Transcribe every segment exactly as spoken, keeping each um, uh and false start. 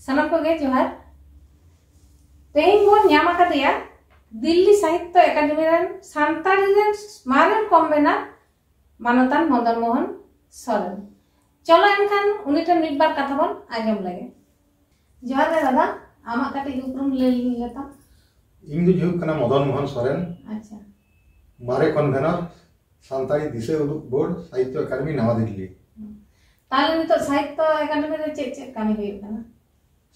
ᱥᱟᱱᱟᱢ ᱠᱚᱜᱮ ᱡᱚᱦᱟᱨ᱾ ᱛᱮᱦᱮᱧ ᱵᱚᱱ ᱧᱟᱢ ᱟᱠᱟᱫᱮᱭᱟ ᱫᱤᱞᱞᱤ ᱥᱟᱦᱤᱛᱛᱚ ᱮᱠᱟᱰᱮᱢᱤ ᱨᱮᱱ ᱥᱟᱱᱛᱟᱲᱤ ᱨᱮᱱ ᱢᱟᱨᱮᱱ ᱠᱚᱱᱵᱷᱮᱱᱟᱨ ᱢᱟᱱᱚᱛᱟᱱ ᱢᱚᱫᱚᱱ ᱢᱳᱦᱚᱱ ᱥᱚᱨᱮᱱ᱾ ᱪᱚᱞᱚ ᱮᱱᱠᱷᱟᱱ ᱩᱱᱤ ᱴᱷᱮᱱ ᱢᱤᱫ ᱵᱟᱨ ᱠᱟᱛᱷᱟ ᱵᱚᱱ ᱟᱸᱡᱚᱢ ᱞᱮᱜᱮ᱾ ᱡᱚᱦᱟᱨ ᱜᱮ ᱫᱟᱫᱟ, ᱟᱢᱟᱜ ᱠᱟᱹᱴᱤᱡ ᱩᱯᱨᱩᱢ ᱞᱟᱹᱭ ᱞᱮᱛᱟᱢ᱾ ᱤᱧ ᱫᱚᱧ ᱦᱩᱭᱩᱜ ᱠᱟᱱᱟ ᱢᱚᱫᱚᱱ ᱢᱳᱦᱚᱱ ᱥᱚᱨᱮᱱ, ᱟᱪᱪᱷᱟ, ᱢᱟᱨᱮ ᱠᱚᱱᱵᱷᱮᱱᱟᱨ, ᱥᱟᱱᱛᱟᱲᱤ ᱫᱤᱥᱟᱹ ᱩᱫᱩᱜ ᱵᱳᱨᱰ, ᱥᱟᱦᱤᱛᱛᱚ ᱮᱠᱟᱰᱮᱢᱤ, ᱱᱟᱣᱟ ᱫᱤᱞᱞᱤ᱾ ᱛᱟᱦᱞᱮ ᱱᱤᱛᱚᱜ ᱥᱟᱦᱤᱛᱛᱚ ᱮᱠᱟᱰᱮᱢᱤ ᱨᱮ ᱪᱮᱫ ᱪᱮᱫ ᱠᱟᱹᱢᱤ ᱦᱩᱭᱩᱜ ᱠᱟᱱᱟ?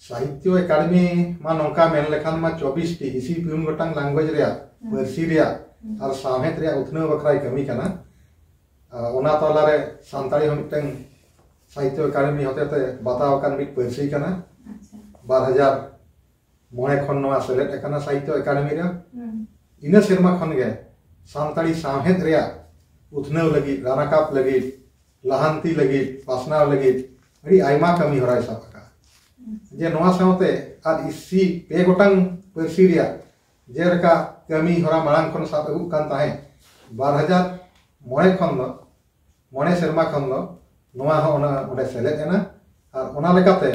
ᱥᱟᱦᱤᱛᱛᱚ ᱮᱠᱟᱰᱮᱢᱤ ᱢᱟ ᱱᱚᱝᱠᱟ ᱢᱮᱱ ᱞᱮᱠᱷᱟᱱ ᱢᱟ ᱪᱚᱵᱵᱤᱥ ᱴᱤ, ᱤᱥᱤ ᱯᱩᱱ ᱜᱚᱴᱟᱝ language ᱨᱮᱭᱟᱜ, ᱦᱩᱸ᱾ ᱯᱟᱹᱨᱥᱤ ᱨᱮᱭᱟᱜ ᱦᱩᱸ᱾ ᱟᱨ ᱥᱟᱶᱦᱮᱫ ᱨᱮᱭᱟᱜ ᱩᱛᱱᱟᱹᱣ ᱵᱟᱠᱷᱨᱟᱭ ᱠᱟᱹᱢᱤ ᱠᱟᱱᱟ᱾ ᱟᱨ ᱚᱱᱟ ᱛᱟᱞᱟᱨᱮ ᱥᱟᱱᱛᱟᱲᱤ ᱦᱚᱸ ᱢᱤᱫᱴᱟᱝ ᱥᱟᱦᱤᱛᱛᱚ ᱮᱠᱟᱰᱮᱢᱤ ᱦᱚᱛᱮᱛᱮ ᱵᱟᱛᱟᱣ ᱟᱠᱟᱱ ᱢᱤᱫ ᱯᱟᱹᱨᱥᱤ ᱠᱟᱱᱟ᱾ ᱟᱪᱪᱷᱟ᱾ ᱵᱟᱨ ᱦᱟᱡᱟᱨ ᱢᱚᱬᱮ ᱠᱷᱚᱱ ᱱᱚᱣᱟ ᱥᱮᱞᱮᱫ ᱟᱠᱟᱱᱟ ᱥᱟᱦᱤᱛᱛᱚ ᱮᱠᱟᱰᱮᱢᱤ ᱨᱮ᱾ ᱦᱩᱸ᱾ ᱤᱱᱟᱹ ᱥᱮᱨᱢᱟ ᱠᱷᱚᱱ ᱜᱮ ᱥᱟᱱᱛᱟᱲᱤ ᱥᱟᱶᱦᱮᱫ ᱨᱮᱭᱟᱜ ᱩᱛᱱᱟᱹᱣ ᱞᱟᱹᱜᱤᱫ, ᱨᱟᱱᱟᱠᱟᱵ ᱞᱟᱹᱜᱤᱫ, ᱞᱟᱦᱟᱱᱛᱤ ᱞᱟᱹᱜᱤᱫ, ᱯᱟᱥᱱᱟᱣ ᱞᱟᱹᱜᱤᱫ ᱟᱹᱰᱤ ᱟᱭᱢᱟ ᱠᱟᱹᱢᱤ ᱦᱚᱨᱟᱭ ᱥᱟᱵ ᱟᱠᱟᱫᱼᱟ᱾ ᱡᱮ ᱱᱚᱣᱟ ᱥᱟᱶᱛᱮ ᱟᱨ ᱤᱥᱤ ᱯᱮ ᱜᱚᱴᱟᱝ ᱯᱟᱹᱨᱥᱤ ᱨᱮᱭᱟᱜ ᱡᱮᱞᱮᱠᱟ ᱠᱟᱹᱢᱤ ᱦᱚᱨᱟ ᱢᱟᱲᱟᱝ ᱠᱷᱚᱱ ᱥᱟᱵ ᱟᱹᱜᱩᱜ ᱠᱟᱱ ᱛᱟᱦᱮᱸᱫ, ᱵᱟᱨ ᱦᱟᱡᱟᱨ ᱢᱚᱬᱮ ᱠᱷᱚᱱ ᱫᱚ, ᱢᱚᱬᱮ ᱥᱮᱨᱢᱟ ᱠᱷᱚᱱ ᱫᱚ ᱱᱚᱣᱟ ᱦᱚᱸ ᱚᱱᱟ ᱚᱸᱰᱮ ᱥᱮᱞᱮᱫ ᱮᱱᱟ᱾ ᱟᱨ ᱚᱱᱟ ᱞᱮᱠᱟᱛᱮ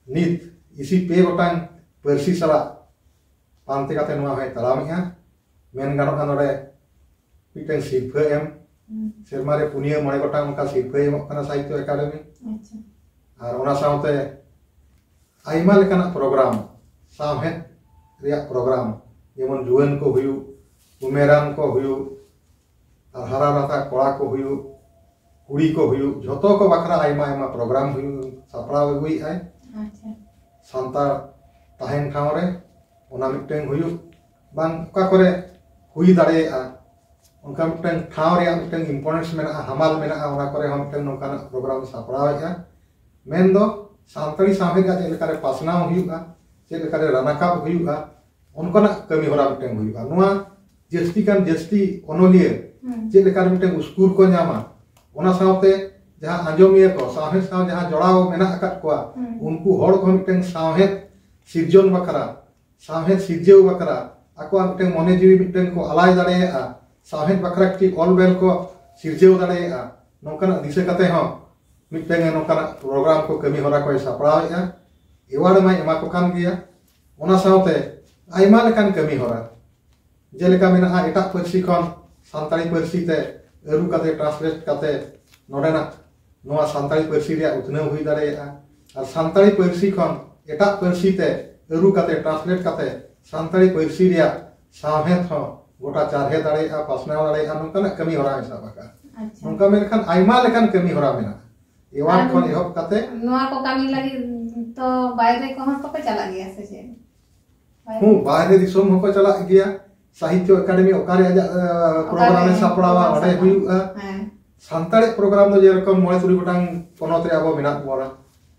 ᱱᱤᱛ ᱤᱥᱤ ᱯᱮ ᱜᱚᱴᱟᱝ ᱯᱟᱹᱨᱥᱤ ᱥᱟᱞᱟᱜ ᱯᱟᱱᱛᱮ ᱠᱟᱛᱮ ᱱᱚᱣᱟ ᱦᱚᱸᱭ ᱛᱟᱲᱟᱢᱮᱜᱼᱟ᱾ ᱢᱮᱱ ᱜᱟᱱᱚᱜᱼᱟ ᱱᱚᱰᱮ ᱢᱤᱫᱴᱟᱝ ᱥᱤᱨᱯᱷᱟᱹ ᱮᱢ, ᱦᱩᱸ᱾ ᱥᱮᱨᱢᱟ ᱨᱮ ᱯᱩᱱᱭᱟᱹ ᱢᱚᱬᱮ ᱜᱚᱴᱟᱝ ᱚᱱᱠᱟ ᱥᱤᱨᱯᱷᱟᱹᱭ ᱮᱢᱚᱜ ᱠᱟᱱᱟ ᱥᱟᱦᱤᱛᱛᱚ ᱮᱠᱟᱰᱮᱢᱤ᱾ ᱟᱪᱪᱷᱟ᱾ ᱟᱨ ᱚᱱᱟ ᱥᱟᱶᱛᱮ ᱟᱭᱢᱟ ᱞᱮᱠᱟᱱᱟᱜ ᱯᱨᱳᱜᱨᱟᱢ, ᱥᱟᱶᱦᱮᱫ ᱨᱮᱭᱟᱜ ᱯᱨᱳᱜᱨᱟᱢ, ᱡᱮᱢᱚᱱ ᱡᱩᱣᱟᱹᱱ ᱠᱚ ᱦᱩᱭᱩᱜ, ᱩᱢᱮᱨᱟᱱ ᱠᱚ ᱦᱩᱭᱩᱜ, ᱟᱨ ᱦᱟᱨᱟ ᱨᱟᱛᱟ ᱠᱚᱲᱟ ᱠᱚ ᱦᱩᱭᱩᱜ, ᱠᱩᱲᱤ ᱠᱚ ᱦᱩᱭᱩᱜ, ᱡᱷᱚᱛᱚ ᱠᱚ ᱵᱟᱠᱷᱨᱟ ᱟᱭᱢᱟ ᱟᱭᱢᱟ ᱯᱨᱳᱜᱨᱟᱢ ᱦᱩᱭᱩᱜ, ᱥᱟᱯᱲᱟᱣ ᱟᱹᱜᱩᱭᱮᱫᱼᱟᱭ᱾ ᱟᱪᱪᱷᱟ᱾ ᱥᱟᱱᱛᱟᱲ ᱛᱟᱦᱮᱱ ᱴᱷᱟᱶ ᱨᱮ ᱚᱱᱟ ᱢᱤᱫᱴᱟᱝ ᱦᱩᱭᱩᱜ, ᱵᱟᱝ ᱚᱠᱟ ᱠᱚᱨᱮ ᱦᱩᱭ ᱫᱟᱲᱮᱭᱟᱜᱼᱟ, ᱚᱱᱠᱟ ᱢᱤᱫᱴᱟᱝ ᱴᱷᱟᱶ ᱨᱮᱭᱟᱜ ᱢᱤᱫᱴᱟᱝ importance ᱢᱮᱱᱟᱜᱼᱟ, ᱦᱟᱢᱟᱞ ᱢᱮᱱᱟᱜᱼᱟ, ᱚᱱᱟ ᱠᱚᱨᱮ ᱦᱚᱸ ᱢᱤᱫᱴᱟᱝ ᱱᱚᱝᱠᱟᱱᱟᱜ ᱯᱨᱳᱜᱨᱟᱢ ᱥᱟᱯᱲᱟᱣᱮᱫᱼᱟ᱾ ᱢᱮᱱᱫᱚ ᱥᱟᱱᱛᱟᱲᱤ ᱥᱟᱶᱦᱮᱫ ᱨᱮᱭᱟᱜ ᱪᱮᱫ ᱞᱮᱠᱟᱨᱮ ᱯᱟᱥᱱᱟᱣ ᱦᱩᱭᱩᱜᱼᱟ, ᱪᱮᱫ ᱞᱮᱠᱟᱨᱮ ᱨᱟᱱᱟᱠᱟᱵ ᱦᱩᱭᱩᱜᱼᱟ, ᱚᱱᱠᱟᱱᱟᱜ ᱠᱟᱹᱢᱤ ᱦᱚᱨᱟ ᱢᱤᱫᱴᱟᱝ ᱦᱩᱭᱩᱜᱼᱟ᱾ ᱱᱚᱣᱟ ᱡᱟᱹᱥᱛᱤ ᱠᱷᱟᱱ ᱡᱟᱹᱥᱛᱤ ᱚᱱᱚᱞᱤᱭᱟᱹ ᱦᱩᱸ᱾ ᱪᱮᱫ ᱞᱮᱠᱟᱨᱮ ᱢᱤᱫᱴᱟᱝ ᱩᱥᱠᱩᱨ ᱠᱚ ᱧᱟᱢᱟ, ᱚᱱᱟ ᱥᱟᱶᱛᱮ ᱡᱟᱦᱟᱸ ᱟᱸᱡᱚᱢᱤᱭᱟᱹ ᱠᱚ ᱥᱟᱶᱦᱮᱫ ᱥᱟᱶ ᱡᱟᱦᱟᱸ ᱡᱚᱲᱟᱣ ᱢᱮᱱᱟᱜ ᱟᱠᱟᱫ ᱠᱚᱣᱟ, ᱦᱩᱸ᱾ ᱩᱱᱠᱩ ᱦᱚᱲ ᱠᱚ ᱢᱤᱫᱴᱟᱝ ᱥᱟᱶᱦᱮᱫ ᱥᱤᱨᱡᱚᱱ ᱵᱟᱠᱷᱨᱟ, ᱥᱟᱶᱦᱮᱫ ᱥᱤᱨᱡᱟᱹᱣ ᱵᱟᱠᱷᱨᱟ ᱟᱠᱚᱣᱟᱜ ᱢᱤᱫᱴᱟᱝ ᱢᱚᱱᱮ ᱡᱤᱣᱤ ᱢᱤᱫᱴᱟᱝ ᱠᱚ ᱟᱞᱟᱭ ᱫᱟᱲᱮᱭᱟᱜᱼᱟ, ᱥᱟᱶᱦᱮᱫ ᱵᱟᱠᱷᱨᱟ ᱠᱤᱪᱷᱩ ᱚᱞ ᱵᱮᱞ ᱠᱚ ᱥᱤᱨᱡᱟᱹᱣ ᱫᱟᱲᱮᱭᱟᱜᱼᱟ, ᱱᱚᱝᱠᱟᱱᱟᱜ ᱫᱤᱥᱟᱹ ᱠᱟᱛᱮ ᱦᱚᱸ ᱢᱤᱫᱴᱟᱝ ᱱᱚᱝᱠᱟᱱᱟᱜ ᱯᱨᱳᱜᱨᱟᱢ ᱠᱚ ᱠᱟᱹᱢᱤ ᱦᱚᱨᱟ ᱠᱚᱭ ᱥᱟᱯᱲᱟᱣᱮᱫᱼᱟ᱾ ᱮᱣᱟᱨᱰ ᱢᱟᱭ ᱮᱢᱟ ᱠᱚ ᱠᱟᱱ ᱜᱮᱭᱟ᱾ ᱚᱱᱟ ᱥᱟᱶᱛᱮ ᱟᱭᱢᱟ ᱞᱮᱠᱟᱱ ᱠᱟᱹᱢᱤ ᱦᱚᱨᱟ, ᱡᱮᱞᱮᱠᱟ ᱢᱮᱱᱟᱜᱼᱟ, ᱮᱴᱟᱜ ᱯᱟᱹᱨᱥᱤ ᱠᱷᱚᱱ ᱥᱟᱱᱛᱟᱲᱤ ᱯᱟᱹᱨᱥᱤ ᱛᱮ ᱟᱹᱨᱩ ᱠᱟᱛᱮ, ᱴᱨᱟᱱᱥᱞᱮᱴ ᱠᱟᱛᱮ ᱱᱚᱰᱮᱱᱟᱜ ᱱᱚᱣᱟ ᱥᱟᱱᱛᱟᱲᱤ ᱯᱟᱹᱨᱥᱤ ᱨᱮᱭᱟᱜ ᱩᱛᱱᱟᱹᱣ ᱦᱩᱭ ᱫᱟᱲᱮᱭᱟᱜᱼᱟ᱾ ᱟᱨ ᱥᱟᱱᱛᱟᱲᱤ ᱯᱟᱹᱨᱥᱤ ᱠᱷᱚᱱ ᱮᱴᱟᱜ ᱯᱟᱹᱨᱥᱤ ᱛᱮ ᱟᱹᱨᱩ ᱠᱟᱛᱮ, ᱴᱨᱟᱱᱥᱞᱮᱴ ᱠᱟᱛᱮ ᱥᱟᱱᱛᱟᱲᱤ ᱯᱟᱹᱨᱥᱤ ᱨᱮᱭᱟᱜ ᱥᱟᱶᱦᱮᱫ ᱦᱚᱸ ᱜᱚᱴᱟ ᱪᱟᱨᱦᱮ ᱫᱟᱲᱮᱭᱟᱜᱼᱟ, ᱯᱟᱥᱱᱟᱣ ᱫᱟᱲᱮᱭᱟᱜᱼᱟ, ᱱᱚᱝᱠᱟᱱᱟᱜ ᱠᱟᱹᱢᱤ ᱦᱚᱨᱟ ᱥᱟᱵ ᱟᱠᱟᱫᱼᱟ᱾ ᱟᱪᱪᱷᱟ᱾ ᱱᱚᱝᱠᱟ ᱢᱮᱱᱠᱷᱟᱱ ᱟᱭᱢᱟ ᱞᱮᱠᱟᱱ ᱠᱟᱹᱢᱤ ᱦᱚᱨᱟ ᱢᱮᱱᱟᱜᱼᱟ, ᱮᱣᱟᱨᱰ ᱟᱨ ᱠᱷᱚᱱ ᱮᱦᱚᱵ ᱠᱟᱛᱮ᱾ ᱱᱚᱣᱟ ᱠᱚ ᱠᱟᱹᱢᱤ ᱞᱟᱹᱜᱤᱫ ᱛᱚ ᱵᱟᱭᱨᱮ ᱠᱚᱦᱚᱸ ᱛᱚᱯᱮ ᱪᱟᱞᱟᱜ ᱜᱮᱭᱟ ᱥᱮ ᱪᱮᱫ? ᱵᱟᱭᱨᱮ? ᱦᱩᱸ, ᱵᱟᱦᱨᱮ ᱫᱤᱥᱚᱢ ᱦᱚᱸᱠᱚ ᱪᱟᱞᱟᱜ ᱜᱮᱭᱟ᱾ ᱥᱟᱦᱤᱛᱛᱚ ᱮᱠᱟᱰᱮᱢᱤ ᱚᱠᱟᱨᱮ ᱟᱡᱟᱜ ᱯᱨᱳᱜᱨᱟᱢ ᱮ ᱥᱟᱯᱲᱟᱣᱟ, ᱚᱸᱰᱮ ᱦᱩᱭᱩᱜᱼᱟ᱾ ᱦᱮᱸ᱾ ᱥᱟᱱᱛᱟᱲᱤ ᱯᱨᱳᱜᱨᱟᱢ ᱫᱚ ᱡᱮᱨᱚᱠᱚᱢ ᱢᱚᱬᱮ ᱛᱩᱨᱩᱭ ᱜᱚᱴᱟᱝ ᱯᱚᱱᱚᱛ ᱨᱮ ᱟᱵᱚ ᱢᱮᱱᱟᱜ ᱵᱚᱱᱟ,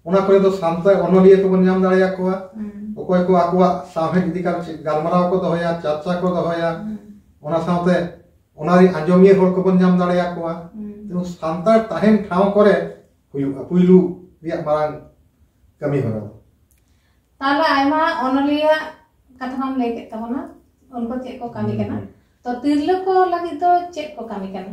ᱚᱱᱟ ᱠᱚᱨᱮ ᱫᱚ ᱥᱟᱱᱛᱟᱲ ᱚᱱᱚᱞᱤᱭᱟᱹ ᱠᱚᱵᱚᱱ ᱧᱟᱢ ᱫᱟᱲᱮᱭᱟᱠᱚᱣᱟ᱾ ᱦᱩᱸ᱾ ᱚᱠᱚᱭ ᱠᱚ ᱟᱠᱚᱣᱟᱜ ᱥᱟᱶᱦᱮᱫ ᱤᱫᱤ ᱠᱟᱛᱮ ᱜᱟᱞᱢᱟᱨᱟᱣ ᱠᱚ ᱫᱚᱦᱚᱭᱟ, ᱪᱟᱨᱪᱟ ᱠᱚ ᱫᱚᱦᱚᱭᱟ᱾ ᱦᱩᱸ᱾ ᱚᱱᱟ ᱥᱟᱶᱛᱮ ᱚᱱᱟ ᱨᱮ ᱟᱸᱡᱚᱢᱤᱭᱟᱹ ᱦᱚᱲ ᱠᱚᱵᱚᱱ ᱧᱟᱢ ᱫᱟᱲᱮᱭᱟᱠᱚᱣᱟ᱾ ᱦᱩᱸ᱾ ᱛᱮᱢᱚᱱ ᱥᱟᱱᱛᱟᱲ ᱛᱟᱦᱮᱱ ᱴᱷᱟᱶ ᱠᱚᱨᱮ ᱦᱩᱭᱩᱜᱼᱟ ᱯᱩᱭᱞᱩ ᱨᱮᱭᱟᱜ ᱢᱟᱨᱟᱝ ᱠᱟᱹᱢᱤ ᱦᱚᱨᱟ ᱫᱚ᱾ ᱛᱟᱦᱞᱮ ᱟᱭᱢᱟ ᱚᱱᱚᱞᱤᱭᱟᱹ ᱠᱟᱛᱷᱟ ᱢᱟᱢ ᱞᱟᱹᱭ ᱠᱮᱫ ᱛᱟᱵᱚᱱᱟ, ᱩᱱᱠᱩ ᱪᱮᱫ ᱠᱚ ᱠᱟᱹᱢᱤ ᱠᱟᱱᱟ? ᱦᱩᱸ᱾ ᱛᱚ ᱛᱤᱨᱞᱟᱹ ᱠᱚ ᱞᱟᱹᱜᱤᱫ ᱫᱚ ᱪᱮᱫ ᱠᱚ ᱠᱟᱹᱢᱤ ᱠᱟᱱᱟ?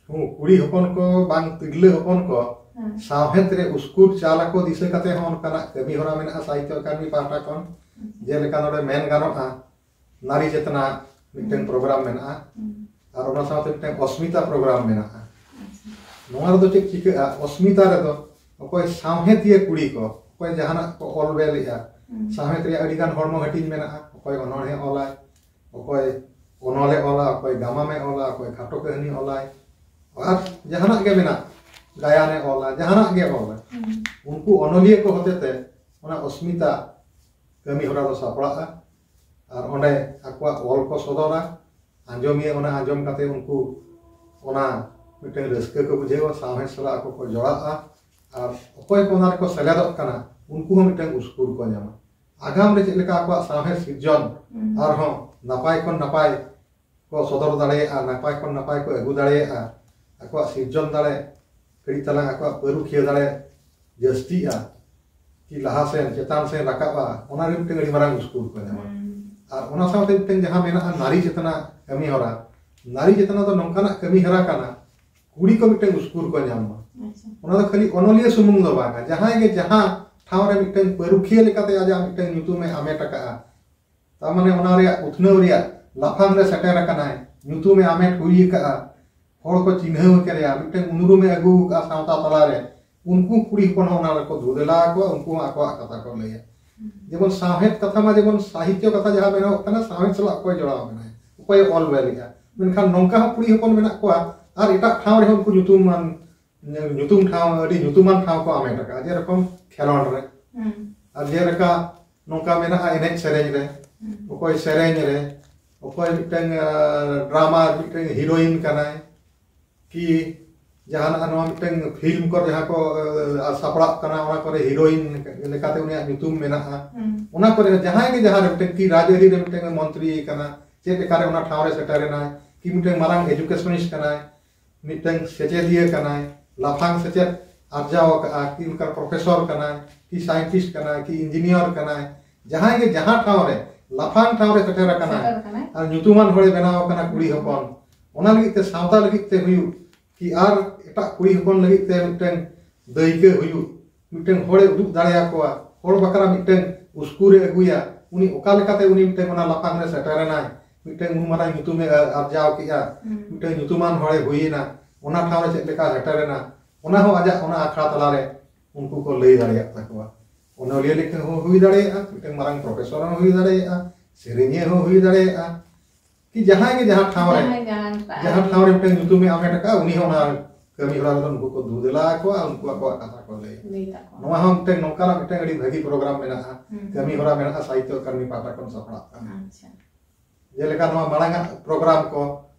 ᱦᱩᱸ, ᱠᱩᱲᱤ ᱦᱚᱯᱚᱱ ᱠᱚ ᱵᱟᱝ ᱛᱤᱨᱞᱟᱹ ᱦᱚᱯᱚᱱ ᱠᱚ ᱦᱮᱸ᱾ ᱥᱟᱶᱦᱮᱫ ᱨᱮ ᱩᱥᱠᱩᱨ ᱪᱟᱞ ᱟᱠᱚ ᱫᱤᱥᱟᱹ ᱠᱟᱛᱮ ᱦᱚᱸ ᱚᱱᱠᱟᱱᱟᱜ ᱠᱟᱹᱢᱤ ᱦᱚᱨᱟ ᱢᱮᱱᱟᱜᱼᱟ ᱥᱟᱦᱤᱛᱛᱚ ᱟᱠᱟᱫᱮᱢᱤ ᱯᱟᱦᱴᱟ ᱠᱷᱚᱱ᱾ ᱟᱪᱪᱷᱟ᱾ ᱡᱮᱞᱮᱠᱟ ᱱᱚᱰᱮ ᱢᱮᱱ ᱜᱟᱱᱚᱜᱼᱟ, ᱱᱟᱨᱤ ᱪᱮᱛᱱᱟ ᱢᱤᱫᱴᱮᱱ ᱦᱩᱸ᱾ ᱯᱨᱳᱜᱨᱟᱢ ᱢᱮᱱᱟᱜᱼᱟ᱾ ᱦᱩᱸ᱾ ᱟᱨ ᱚᱱᱟ ᱥᱟᱶᱛᱮ ᱢᱤᱫᱴᱮᱱ ᱚᱥᱢᱤᱛᱟ ᱯᱨᱳᱜᱨᱟᱢ ᱢᱮᱱᱟᱜᱼᱟ᱾ ᱟᱪᱪᱷᱟ᱾ ᱱᱚᱣᱟ ᱨᱮᱫᱚ ᱪᱮᱫ ᱪᱤᱠᱟᱹᱜᱼᱟ? ᱚᱥᱢᱤᱛᱟ ᱨᱮᱫᱚ ᱚᱠᱚᱭ ᱥᱟᱶᱦᱮᱫᱤᱭᱟᱹ ᱠᱩᱲᱤ ᱠᱚ, ᱚᱠᱚᱭ ᱡᱟᱦᱟᱱᱟᱜ ᱠᱚ ᱚᱞ ᱵᱮᱞᱮᱜᱼᱟ, ᱦᱩᱸ᱾ ᱥᱟᱶᱦᱮᱫ ᱨᱮᱭᱟᱜ ᱟᱹᱰᱤᱜᱟᱱ ᱦᱚᱲᱢᱚ ᱦᱟᱹᱴᱤᱧ ᱢᱮᱱᱟᱜᱼᱟ᱾ ᱚᱠᱚᱭ ᱚᱱᱚᱬᱦᱮ ᱚᱞᱟᱭ, ᱚᱠᱚᱭ ᱚᱱᱚᱞᱮ ᱚᱞᱟ, ᱚᱠᱚᱭ ᱜᱟᱢᱟᱢᱮ ᱚᱞᱟ, ᱚᱠᱚᱭ ᱠᱷᱟᱴᱚ ᱠᱟᱹᱦᱱᱤ ᱚᱞᱟᱭ, ᱟᱨ ᱡᱟᱦᱟᱱᱟᱜ ᱜᱮ ᱢᱮᱱᱟᱜ, ᱜᱟᱭᱟᱱᱮ ᱚᱞᱟ, ᱡᱟᱦᱟᱱᱟᱜ ᱜᱮ ᱚᱞᱟ, ᱦᱩᱸ᱾ ᱩᱱᱠᱩ ᱚᱱᱚᱞᱤᱭᱟᱹ ᱠᱚ ᱦᱚᱛᱮᱛᱮ ᱚᱱᱟ ᱚᱥᱢᱤᱛᱟ ᱠᱟᱹᱢᱤ ᱦᱚᱨᱟ ᱫᱚ ᱥᱟᱯᱲᱟᱜᱼᱟ᱾ ᱟᱨ ᱚᱸᱰᱮ ᱟᱠᱚᱣᱟᱜ ᱚᱞ ᱠᱚ ᱥᱚᱫᱚᱨᱟ, ᱟᱸᱡᱚᱢᱤᱭᱟᱹ ᱚᱱᱟ ᱟᱸᱡᱚᱢ ᱠᱟᱛᱮ ᱩᱱᱠᱩ ᱚᱱᱟ ᱢᱤᱫᱴᱟᱝ ᱨᱟᱹᱥᱠᱟᱹ ᱠᱚ ᱵᱩᱡᱷᱟᱹᱣᱟ, ᱥᱟᱶᱦᱮᱫ ᱥᱟᱞᱟᱜ ᱟᱠᱚ ᱠᱚ ᱡᱚᱲᱟᱜᱼᱟ᱾ ᱟᱨ ᱚᱠᱚᱭ ᱠᱚ ᱚᱱᱟ ᱨᱮᱠᱚ ᱥᱮᱞᱮᱫᱚᱜ ᱠᱟᱱᱟ, ᱩᱱᱠᱩ ᱦᱚᱸ ᱢᱤᱫᱴᱟᱝ ᱩᱥᱠᱩᱨ ᱠᱚ ᱧᱟᱢᱟ᱾ ᱟᱜᱟᱢ ᱨᱮ ᱪᱮᱫ ᱞᱮᱠᱟ ᱟᱠᱚᱣᱟᱜ ᱥᱟᱶᱦᱮᱫ ᱥᱤᱨᱡᱚᱱ ᱦᱩᱸ᱾ ᱟᱨᱦᱚᱸ ᱱᱟᱯᱟᱭ ᱠᱷᱚᱱ ᱱᱟᱯᱟᱭ ᱠᱚ ᱥᱚᱫᱚᱨ ᱫᱟᱲᱮᱭᱟᱜᱼᱟ, ᱱᱟᱯᱟᱭ ᱠᱷᱚᱱ ᱱᱟᱯᱟᱭ ᱠᱚ ᱟᱹᱜᱩ ᱫᱟᱲᱮᱭᱟᱜᱼᱟ, ᱟᱠᱚᱣᱟᱜ ᱥᱤᱨᱡᱚᱱ ᱫᱟᱲᱮ ᱠᱟᱹᱴᱤᱡ ᱛᱟᱞᱟᱝ ᱟᱠᱚᱣᱟᱜ ᱯᱟᱹᱨᱩᱠᱷᱤᱭᱟᱹ ᱫᱟᱲᱮ ᱡᱟᱹᱥᱛᱤᱜᱼᱟ, ᱠᱤ ᱞᱟᱦᱟ ᱥᱮᱱ ᱪᱮᱛᱟᱱ ᱥᱮᱱ ᱨᱟᱠᱟᱵᱼᱟ, ᱚᱱᱟ ᱨᱮ ᱢᱤᱫᱴᱟᱝ ᱟᱹᱰᱤ ᱢᱟᱨᱟᱝ ᱩᱥᱠᱩᱨ ᱠᱚ ᱧᱟᱢᱟ᱾ ᱦᱩᱸ᱾ ᱟᱨ ᱚᱱᱟ ᱥᱟᱶᱛᱮ ᱢᱤᱫᱴᱟᱝ ᱡᱟᱦᱟᱸ ᱢᱮᱱᱟᱜᱼᱟ ᱱᱟᱨᱤ ᱪᱮᱛᱱᱟ ᱠᱟᱹᱢᱤ ᱦᱚᱨᱟ, ᱱᱟᱨᱤ ᱪᱮᱛᱱᱟ ᱫᱚ ᱱᱚᱝᱠᱟᱱᱟᱜ ᱠᱟᱹᱢᱤ ᱦᱚᱨᱟ ᱠᱟᱱᱟ, ᱠᱩᱲᱤ ᱠᱚ ᱢᱤᱫᱴᱟᱝ ᱩᱥᱠᱩᱨ ᱠᱚ ᱧᱟᱢ ᱢᱟ᱾ ᱟᱪᱪᱷᱟ᱾ ᱚᱱᱟ ᱫᱚ ᱠᱷᱟᱹᱞᱤ ᱚᱱᱚᱞᱤᱭᱟᱹ ᱥᱩᱢᱩᱝ ᱫᱚ ᱵᱟᱝᱟ, ᱡᱟᱦᱟᱸᱭ ᱜᱮ ᱡᱟᱦᱟᱸ ᱴᱷᱟᱶ ᱨᱮ ᱢᱤᱫᱴᱟᱝ ᱯᱟᱹᱨᱩᱠᱷᱤᱭᱟᱹ ᱞᱮᱠᱟᱛᱮ ᱟᱡᱟᱜ ᱢᱤᱫᱴᱟᱝ ᱧᱩᱛᱩᱢᱮ ᱟᱢᱮᱴ ᱟᱠᱟᱫᱼᱟ᱾ ᱛᱟᱨ ᱢᱟᱱᱮ ᱚᱱᱟ ᱨᱮᱭᱟᱜ ᱩᱛᱱᱟᱹᱣ ᱨᱮᱭᱟᱜ ᱞᱟᱯᱷᱟᱝ ᱨᱮ ᱥᱮᱴᱮᱨ ᱟᱠᱟᱱᱟᱭ, ᱧᱩᱛᱩᱢᱮ ᱟᱢᱮᱴ ᱦᱩᱭ ᱟᱠᱟᱫᱼᱟ, ᱦᱚᱲ ᱠᱚ ᱪᱤᱱᱦᱟᱹᱣ ᱠᱮᱫᱮᱭᱟ, ᱢᱤᱫᱴᱟᱝ ᱩᱱᱩᱨᱩᱢᱮ ᱟᱹᱜᱩ ᱟᱠᱟᱫᱼᱟ ᱥᱟᱶᱛᱟ ᱛᱟᱞᱟᱨᱮ᱾ ᱩᱱᱠᱩ ᱠᱩᱲᱤ ᱦᱚᱯᱚᱱ ᱦᱚᱸ ᱚᱱᱟ ᱨᱮᱠᱚ ᱫᱩᱞᱟᱹᱲᱟ ᱟᱠᱚᱣᱟ, ᱩᱱᱠᱩ ᱦᱚᱸ ᱟᱠᱚᱣᱟᱜ ᱠᱟᱛᱷᱟ ᱠᱚ ᱞᱟᱹᱭᱟ᱾ ᱡᱮᱢᱚᱱ ᱥᱟᱶᱦᱮᱫ ᱠᱟᱛᱷᱟ ᱢᱟ, ᱡᱮᱢᱚᱱ ᱥᱟᱦᱤᱛᱭᱚ ᱠᱟᱛᱷᱟ ᱡᱟᱦᱟᱸ ᱢᱮᱱᱚᱜ ᱠᱟᱱᱟ, ᱥᱟᱶᱦᱮᱫ ᱥᱟᱞᱟᱜ ᱚᱠᱚᱭ ᱡᱚᱲᱟᱣ ᱢᱮᱱᱟᱭᱟ, ᱚᱠᱚᱭᱮ ᱚᱞ ᱵᱮᱞᱮᱜᱼᱟ᱾ ᱢᱮᱱᱠᱷᱟᱱ ᱱᱚᱝᱠᱟ ᱦᱚᱸ ᱠᱩᱲᱤ ᱦᱚᱯᱚᱱ ᱢᱮᱱᱟᱜ ᱠᱚᱣᱟ ᱟᱨ ᱮᱴᱟᱜ ᱴᱷᱟᱶ ᱨᱮᱦᱚᱸ ᱩᱱᱠᱩ ᱧᱩᱛᱩᱢᱟᱱ, ᱧᱩᱛᱩᱢ ᱴᱷᱟᱶ, ᱟᱹᱰᱤ ᱧᱩᱛᱩᱢᱟᱱ ᱴᱷᱟᱶ ᱠᱚ ᱟᱢᱮᱴ ᱟᱠᱟᱫᱼᱟ, ᱡᱮᱨᱚᱠᱚᱢ ᱠᱷᱮᱞᱳᱸᱰ ᱨᱮ᱾ ᱦᱩᱸ᱾ ᱟᱨ ᱡᱮᱞᱮᱠᱟ ᱱᱚᱝᱠᱟ ᱢᱮᱱᱟᱜᱼᱟ ᱮᱱᱮᱡ ᱥᱮᱨᱮᱧ ᱨᱮ, ᱦᱩᱸ᱾ ᱚᱠᱚᱭ ᱥᱮᱨᱮᱧ ᱨᱮ, ᱚᱠᱚᱭ ᱢᱤᱫᱴᱟᱝ, ᱟᱸ, ᱰᱨᱟᱢᱟ ᱢᱤᱫᱴᱟᱝ ᱦᱤᱨᱳᱭᱤᱱ ᱠᱟᱱᱟᱭ, ᱠᱤ ᱡᱟᱦᱟᱱᱟᱜ ᱱᱚᱣᱟ ᱢᱤᱫᱴᱟᱝ ᱯᱷᱤᱞᱢ ᱠᱚᱨᱮ ᱡᱟᱦᱟᱸ ᱠᱚ, ᱟᱸ, ᱥᱟᱯᱲᱟᱜ ᱠᱟᱱᱟ, ᱚᱱᱟ ᱠᱚᱨᱮ ᱦᱤᱨᱳᱭᱤᱱ ᱞᱮᱠᱟᱛᱮ ᱩᱱᱤᱭᱟᱜ ᱧᱩᱛᱩᱢ ᱢᱮᱱᱟᱜᱼᱟ᱾ ᱦᱩᱸ᱾ ᱚᱱᱟ ᱠᱚᱨᱮ ᱡᱟᱦᱟᱸᱭ ᱜᱮ ᱡᱟᱦᱟᱸ ᱨᱮ ᱢᱤᱫᱴᱟᱝ, ᱠᱤ ᱨᱟᱡᱽᱟᱹᱨᱤ ᱨᱮ ᱢᱤᱫᱴᱟᱝ ᱢᱚᱱᱛᱨᱤ ᱠᱟᱱᱟ, ᱪᱮᱫ ᱞᱮᱠᱟᱨᱮ ᱚᱱᱟ ᱴᱷᱟᱶ ᱨᱮ ᱥᱮᱴᱮᱨ ᱮᱱᱟᱭ, ᱠᱤ ᱢᱤᱫᱴᱟᱝ ᱢᱟᱨᱟᱝ ᱮᱡᱩᱠᱮᱥᱚᱱᱤᱥᱴ ᱠᱟᱱᱟᱭ, ᱢᱤᱫᱴᱟᱝ ᱥᱮᱪᱮᱫᱤᱭᱟᱹ ᱠᱟᱱᱟᱭ, ᱞᱟᱯᱷᱟᱝ ᱥᱮᱪᱮᱫ ᱟᱨᱡᱟᱣ ᱟᱠᱟᱫᱼᱟ, ᱠᱤ ᱚᱱᱠᱟ ᱯᱨᱚᱯᱷᱮᱥᱚᱨ ᱠᱟᱱᱟᱭ, ᱠᱤ ᱥᱟᱭᱮᱱᱴᱤᱥᱴ ᱠᱟᱱᱟᱭ, ᱠᱤ ᱤᱧᱡᱤᱱᱤᱭᱟᱨ ᱠᱟᱱᱟᱭ, ᱡᱟᱦᱟᱸᱭ ᱜᱮ ᱡᱟᱦᱟᱸ ᱴᱷᱟᱶ ᱨᱮ ᱞᱟᱯᱷᱟᱝ ᱴᱷᱟᱶ ᱨᱮ ᱥᱮᱴᱮᱨ ᱟᱠᱟᱱᱟᱭ, ᱥᱮᱴᱮᱨ ᱟᱠᱟᱱᱟᱭ᱾ ᱟᱨ ᱧᱩᱛᱩᱢᱟᱱ ᱦᱚᱲᱮ ᱵᱮᱱᱟᱣ ᱟᱠᱟᱱᱟ ᱠᱩᱲᱤ ᱦᱚᱯᱚᱱ, ᱚᱱᱟ ᱞᱟᱹᱜᱤᱫ ᱛᱮ ᱥᱟᱶᱛᱟ ᱞᱟᱹᱜᱤᱫ ᱛᱮ ᱦᱩᱭᱩᱜ, ᱠᱤ ᱟᱨ ᱮᱴᱟᱜ ᱠᱩᱲᱤ ᱦᱚᱯᱚᱱ ᱞᱟᱹᱜᱤᱫ ᱛᱮ ᱢᱤᱫᱴᱟᱝ ᱫᱟᱹᱭᱠᱟᱹ ᱦᱩᱭᱩᱜ, ᱢᱤᱫᱴᱟᱝ ᱦᱚᱲᱮ ᱩᱫᱩᱜ ᱫᱟᱲᱮᱭᱟᱠᱚᱣᱟ, ᱦᱚᱲ ᱵᱟᱠᱷᱨᱟ ᱢᱤᱫᱴᱟᱝ ᱩᱥᱠᱩᱨᱮ ᱟᱹᱜᱩᱭᱟ, ᱩᱱᱤ ᱚᱠᱟ ᱞᱮᱠᱟᱛᱮ ᱩᱱᱤ ᱢᱤᱫᱴᱟᱝ ᱚᱱᱟ ᱞᱟᱯᱷᱟᱝ ᱨᱮ ᱥᱮᱴᱮᱨᱮᱱᱟᱭ, ᱢᱤᱫᱴᱟᱝ ᱩᱱ ᱢᱟᱨᱟᱝ ᱧᱩᱛᱩᱢᱮ ᱟᱨ-, ᱟᱨᱡᱟᱣ ᱠᱮᱜᱼᱟ, ᱦᱩᱸ᱾ ᱢᱤᱫᱴᱟᱝ ᱧᱩᱛᱩᱢᱟᱱ ᱦᱚᱲᱮ ᱦᱩᱭᱮᱱᱟ, ᱚᱱᱟ ᱴᱷᱟᱶ ᱨᱮ ᱪᱮᱫ ᱞᱮᱠᱟ ᱥᱮᱴᱮᱨᱮᱱᱟ, ᱚᱱᱟ ᱦᱚᱸ ᱟᱡᱟᱜ ᱚᱱᱟ ᱟᱠᱷᱲᱟ ᱛᱟᱞᱟᱨᱮ ᱩᱱᱠᱩ ᱠᱚ ᱞᱟᱹᱭ ᱫᱟᱲᱮᱭᱟᱜ ᱛᱟᱠᱚᱣᱟ᱾ ᱚᱱᱚᱞᱤᱭᱟᱹ ᱞᱮᱠᱟ ᱦᱚᱸ ᱦᱩᱭ ᱫᱟᱲᱮᱭᱟᱜᱼᱟ, ᱢᱤᱫᱴᱟᱝ ᱢᱟᱨᱟᱝ ᱯᱨᱚᱯᱷᱮᱥᱚᱨ ᱦᱚᱸ ᱦᱩᱭ ᱫᱟᱲᱮᱭᱟᱜᱼᱟ, ᱥᱮᱨᱮᱧᱤᱭᱟᱹ ᱦᱚᱸ ᱦᱩᱭ ᱫᱟᱲᱮᱭᱟᱜᱼᱟ, ᱠᱤ ᱡᱟᱦᱟᱸᱭ ᱜᱮ ᱡᱟᱦᱟᱸ ᱴᱷᱟᱶ ᱨᱮ, ᱡᱟᱦᱟᱸᱭ ᱡᱟᱦᱟᱸ ᱴᱷᱟᱶ ᱡᱟᱦᱟᱸ ᱴᱷᱟᱶ ᱨᱮ ᱢᱤᱫᱴᱟᱝ ᱧᱩᱛᱩᱢᱮ ᱟᱢᱮᱴ ᱟᱠᱟᱫᱼᱟ, ᱩᱱᱤ ᱦᱚᱸ ᱚᱱᱟ ᱠᱟᱹᱢᱤ ᱦᱚᱨᱟ ᱨᱮᱫᱚ ᱩᱱᱠᱩ ᱠᱚ ᱫᱩ ᱫᱮᱞᱟ ᱟᱠᱚᱣᱟ, ᱩᱱᱠᱩ ᱟᱠᱚᱣᱟᱜ ᱠᱟᱛᱷᱟ ᱠᱚ ᱞᱟᱹᱭᱟ᱾ ᱞᱟᱹᱭ ᱛᱟᱠᱚᱣᱟ᱾ ᱱᱚᱣᱟ ᱦᱚᱸ ᱢᱤᱫᱴᱟᱝ ᱱᱚᱝᱠᱟᱱᱟᱜ ᱢᱤᱫᱴᱟᱝ ᱟᱹᱰᱤ ᱵᱷᱟᱹᱜᱤ ᱯᱨᱳᱜᱨᱟᱢ ᱢᱮᱱᱟᱜᱼᱟ, ᱦᱩᱸ᱾ ᱠᱟᱹᱢᱤ ᱦᱚᱨᱟ ᱢᱮᱱᱟᱜᱼᱟ, ᱥᱟᱦᱤᱛᱭᱚ ᱟᱠᱟᱫᱮᱢᱤ ᱯᱟᱦᱴᱟ ᱠᱷᱚᱱ ᱥᱟᱯᱲᱟᱜ ᱠᱟᱱᱟ᱾ ᱟᱪᱪᱷᱟ᱾ ᱡᱮᱞᱮᱠᱟ ᱱᱚᱣᱟ ᱢᱟᱲᱟᱝ ᱟᱜ ᱯᱨᱳᱜᱨᱟᱢ ᱠᱚ,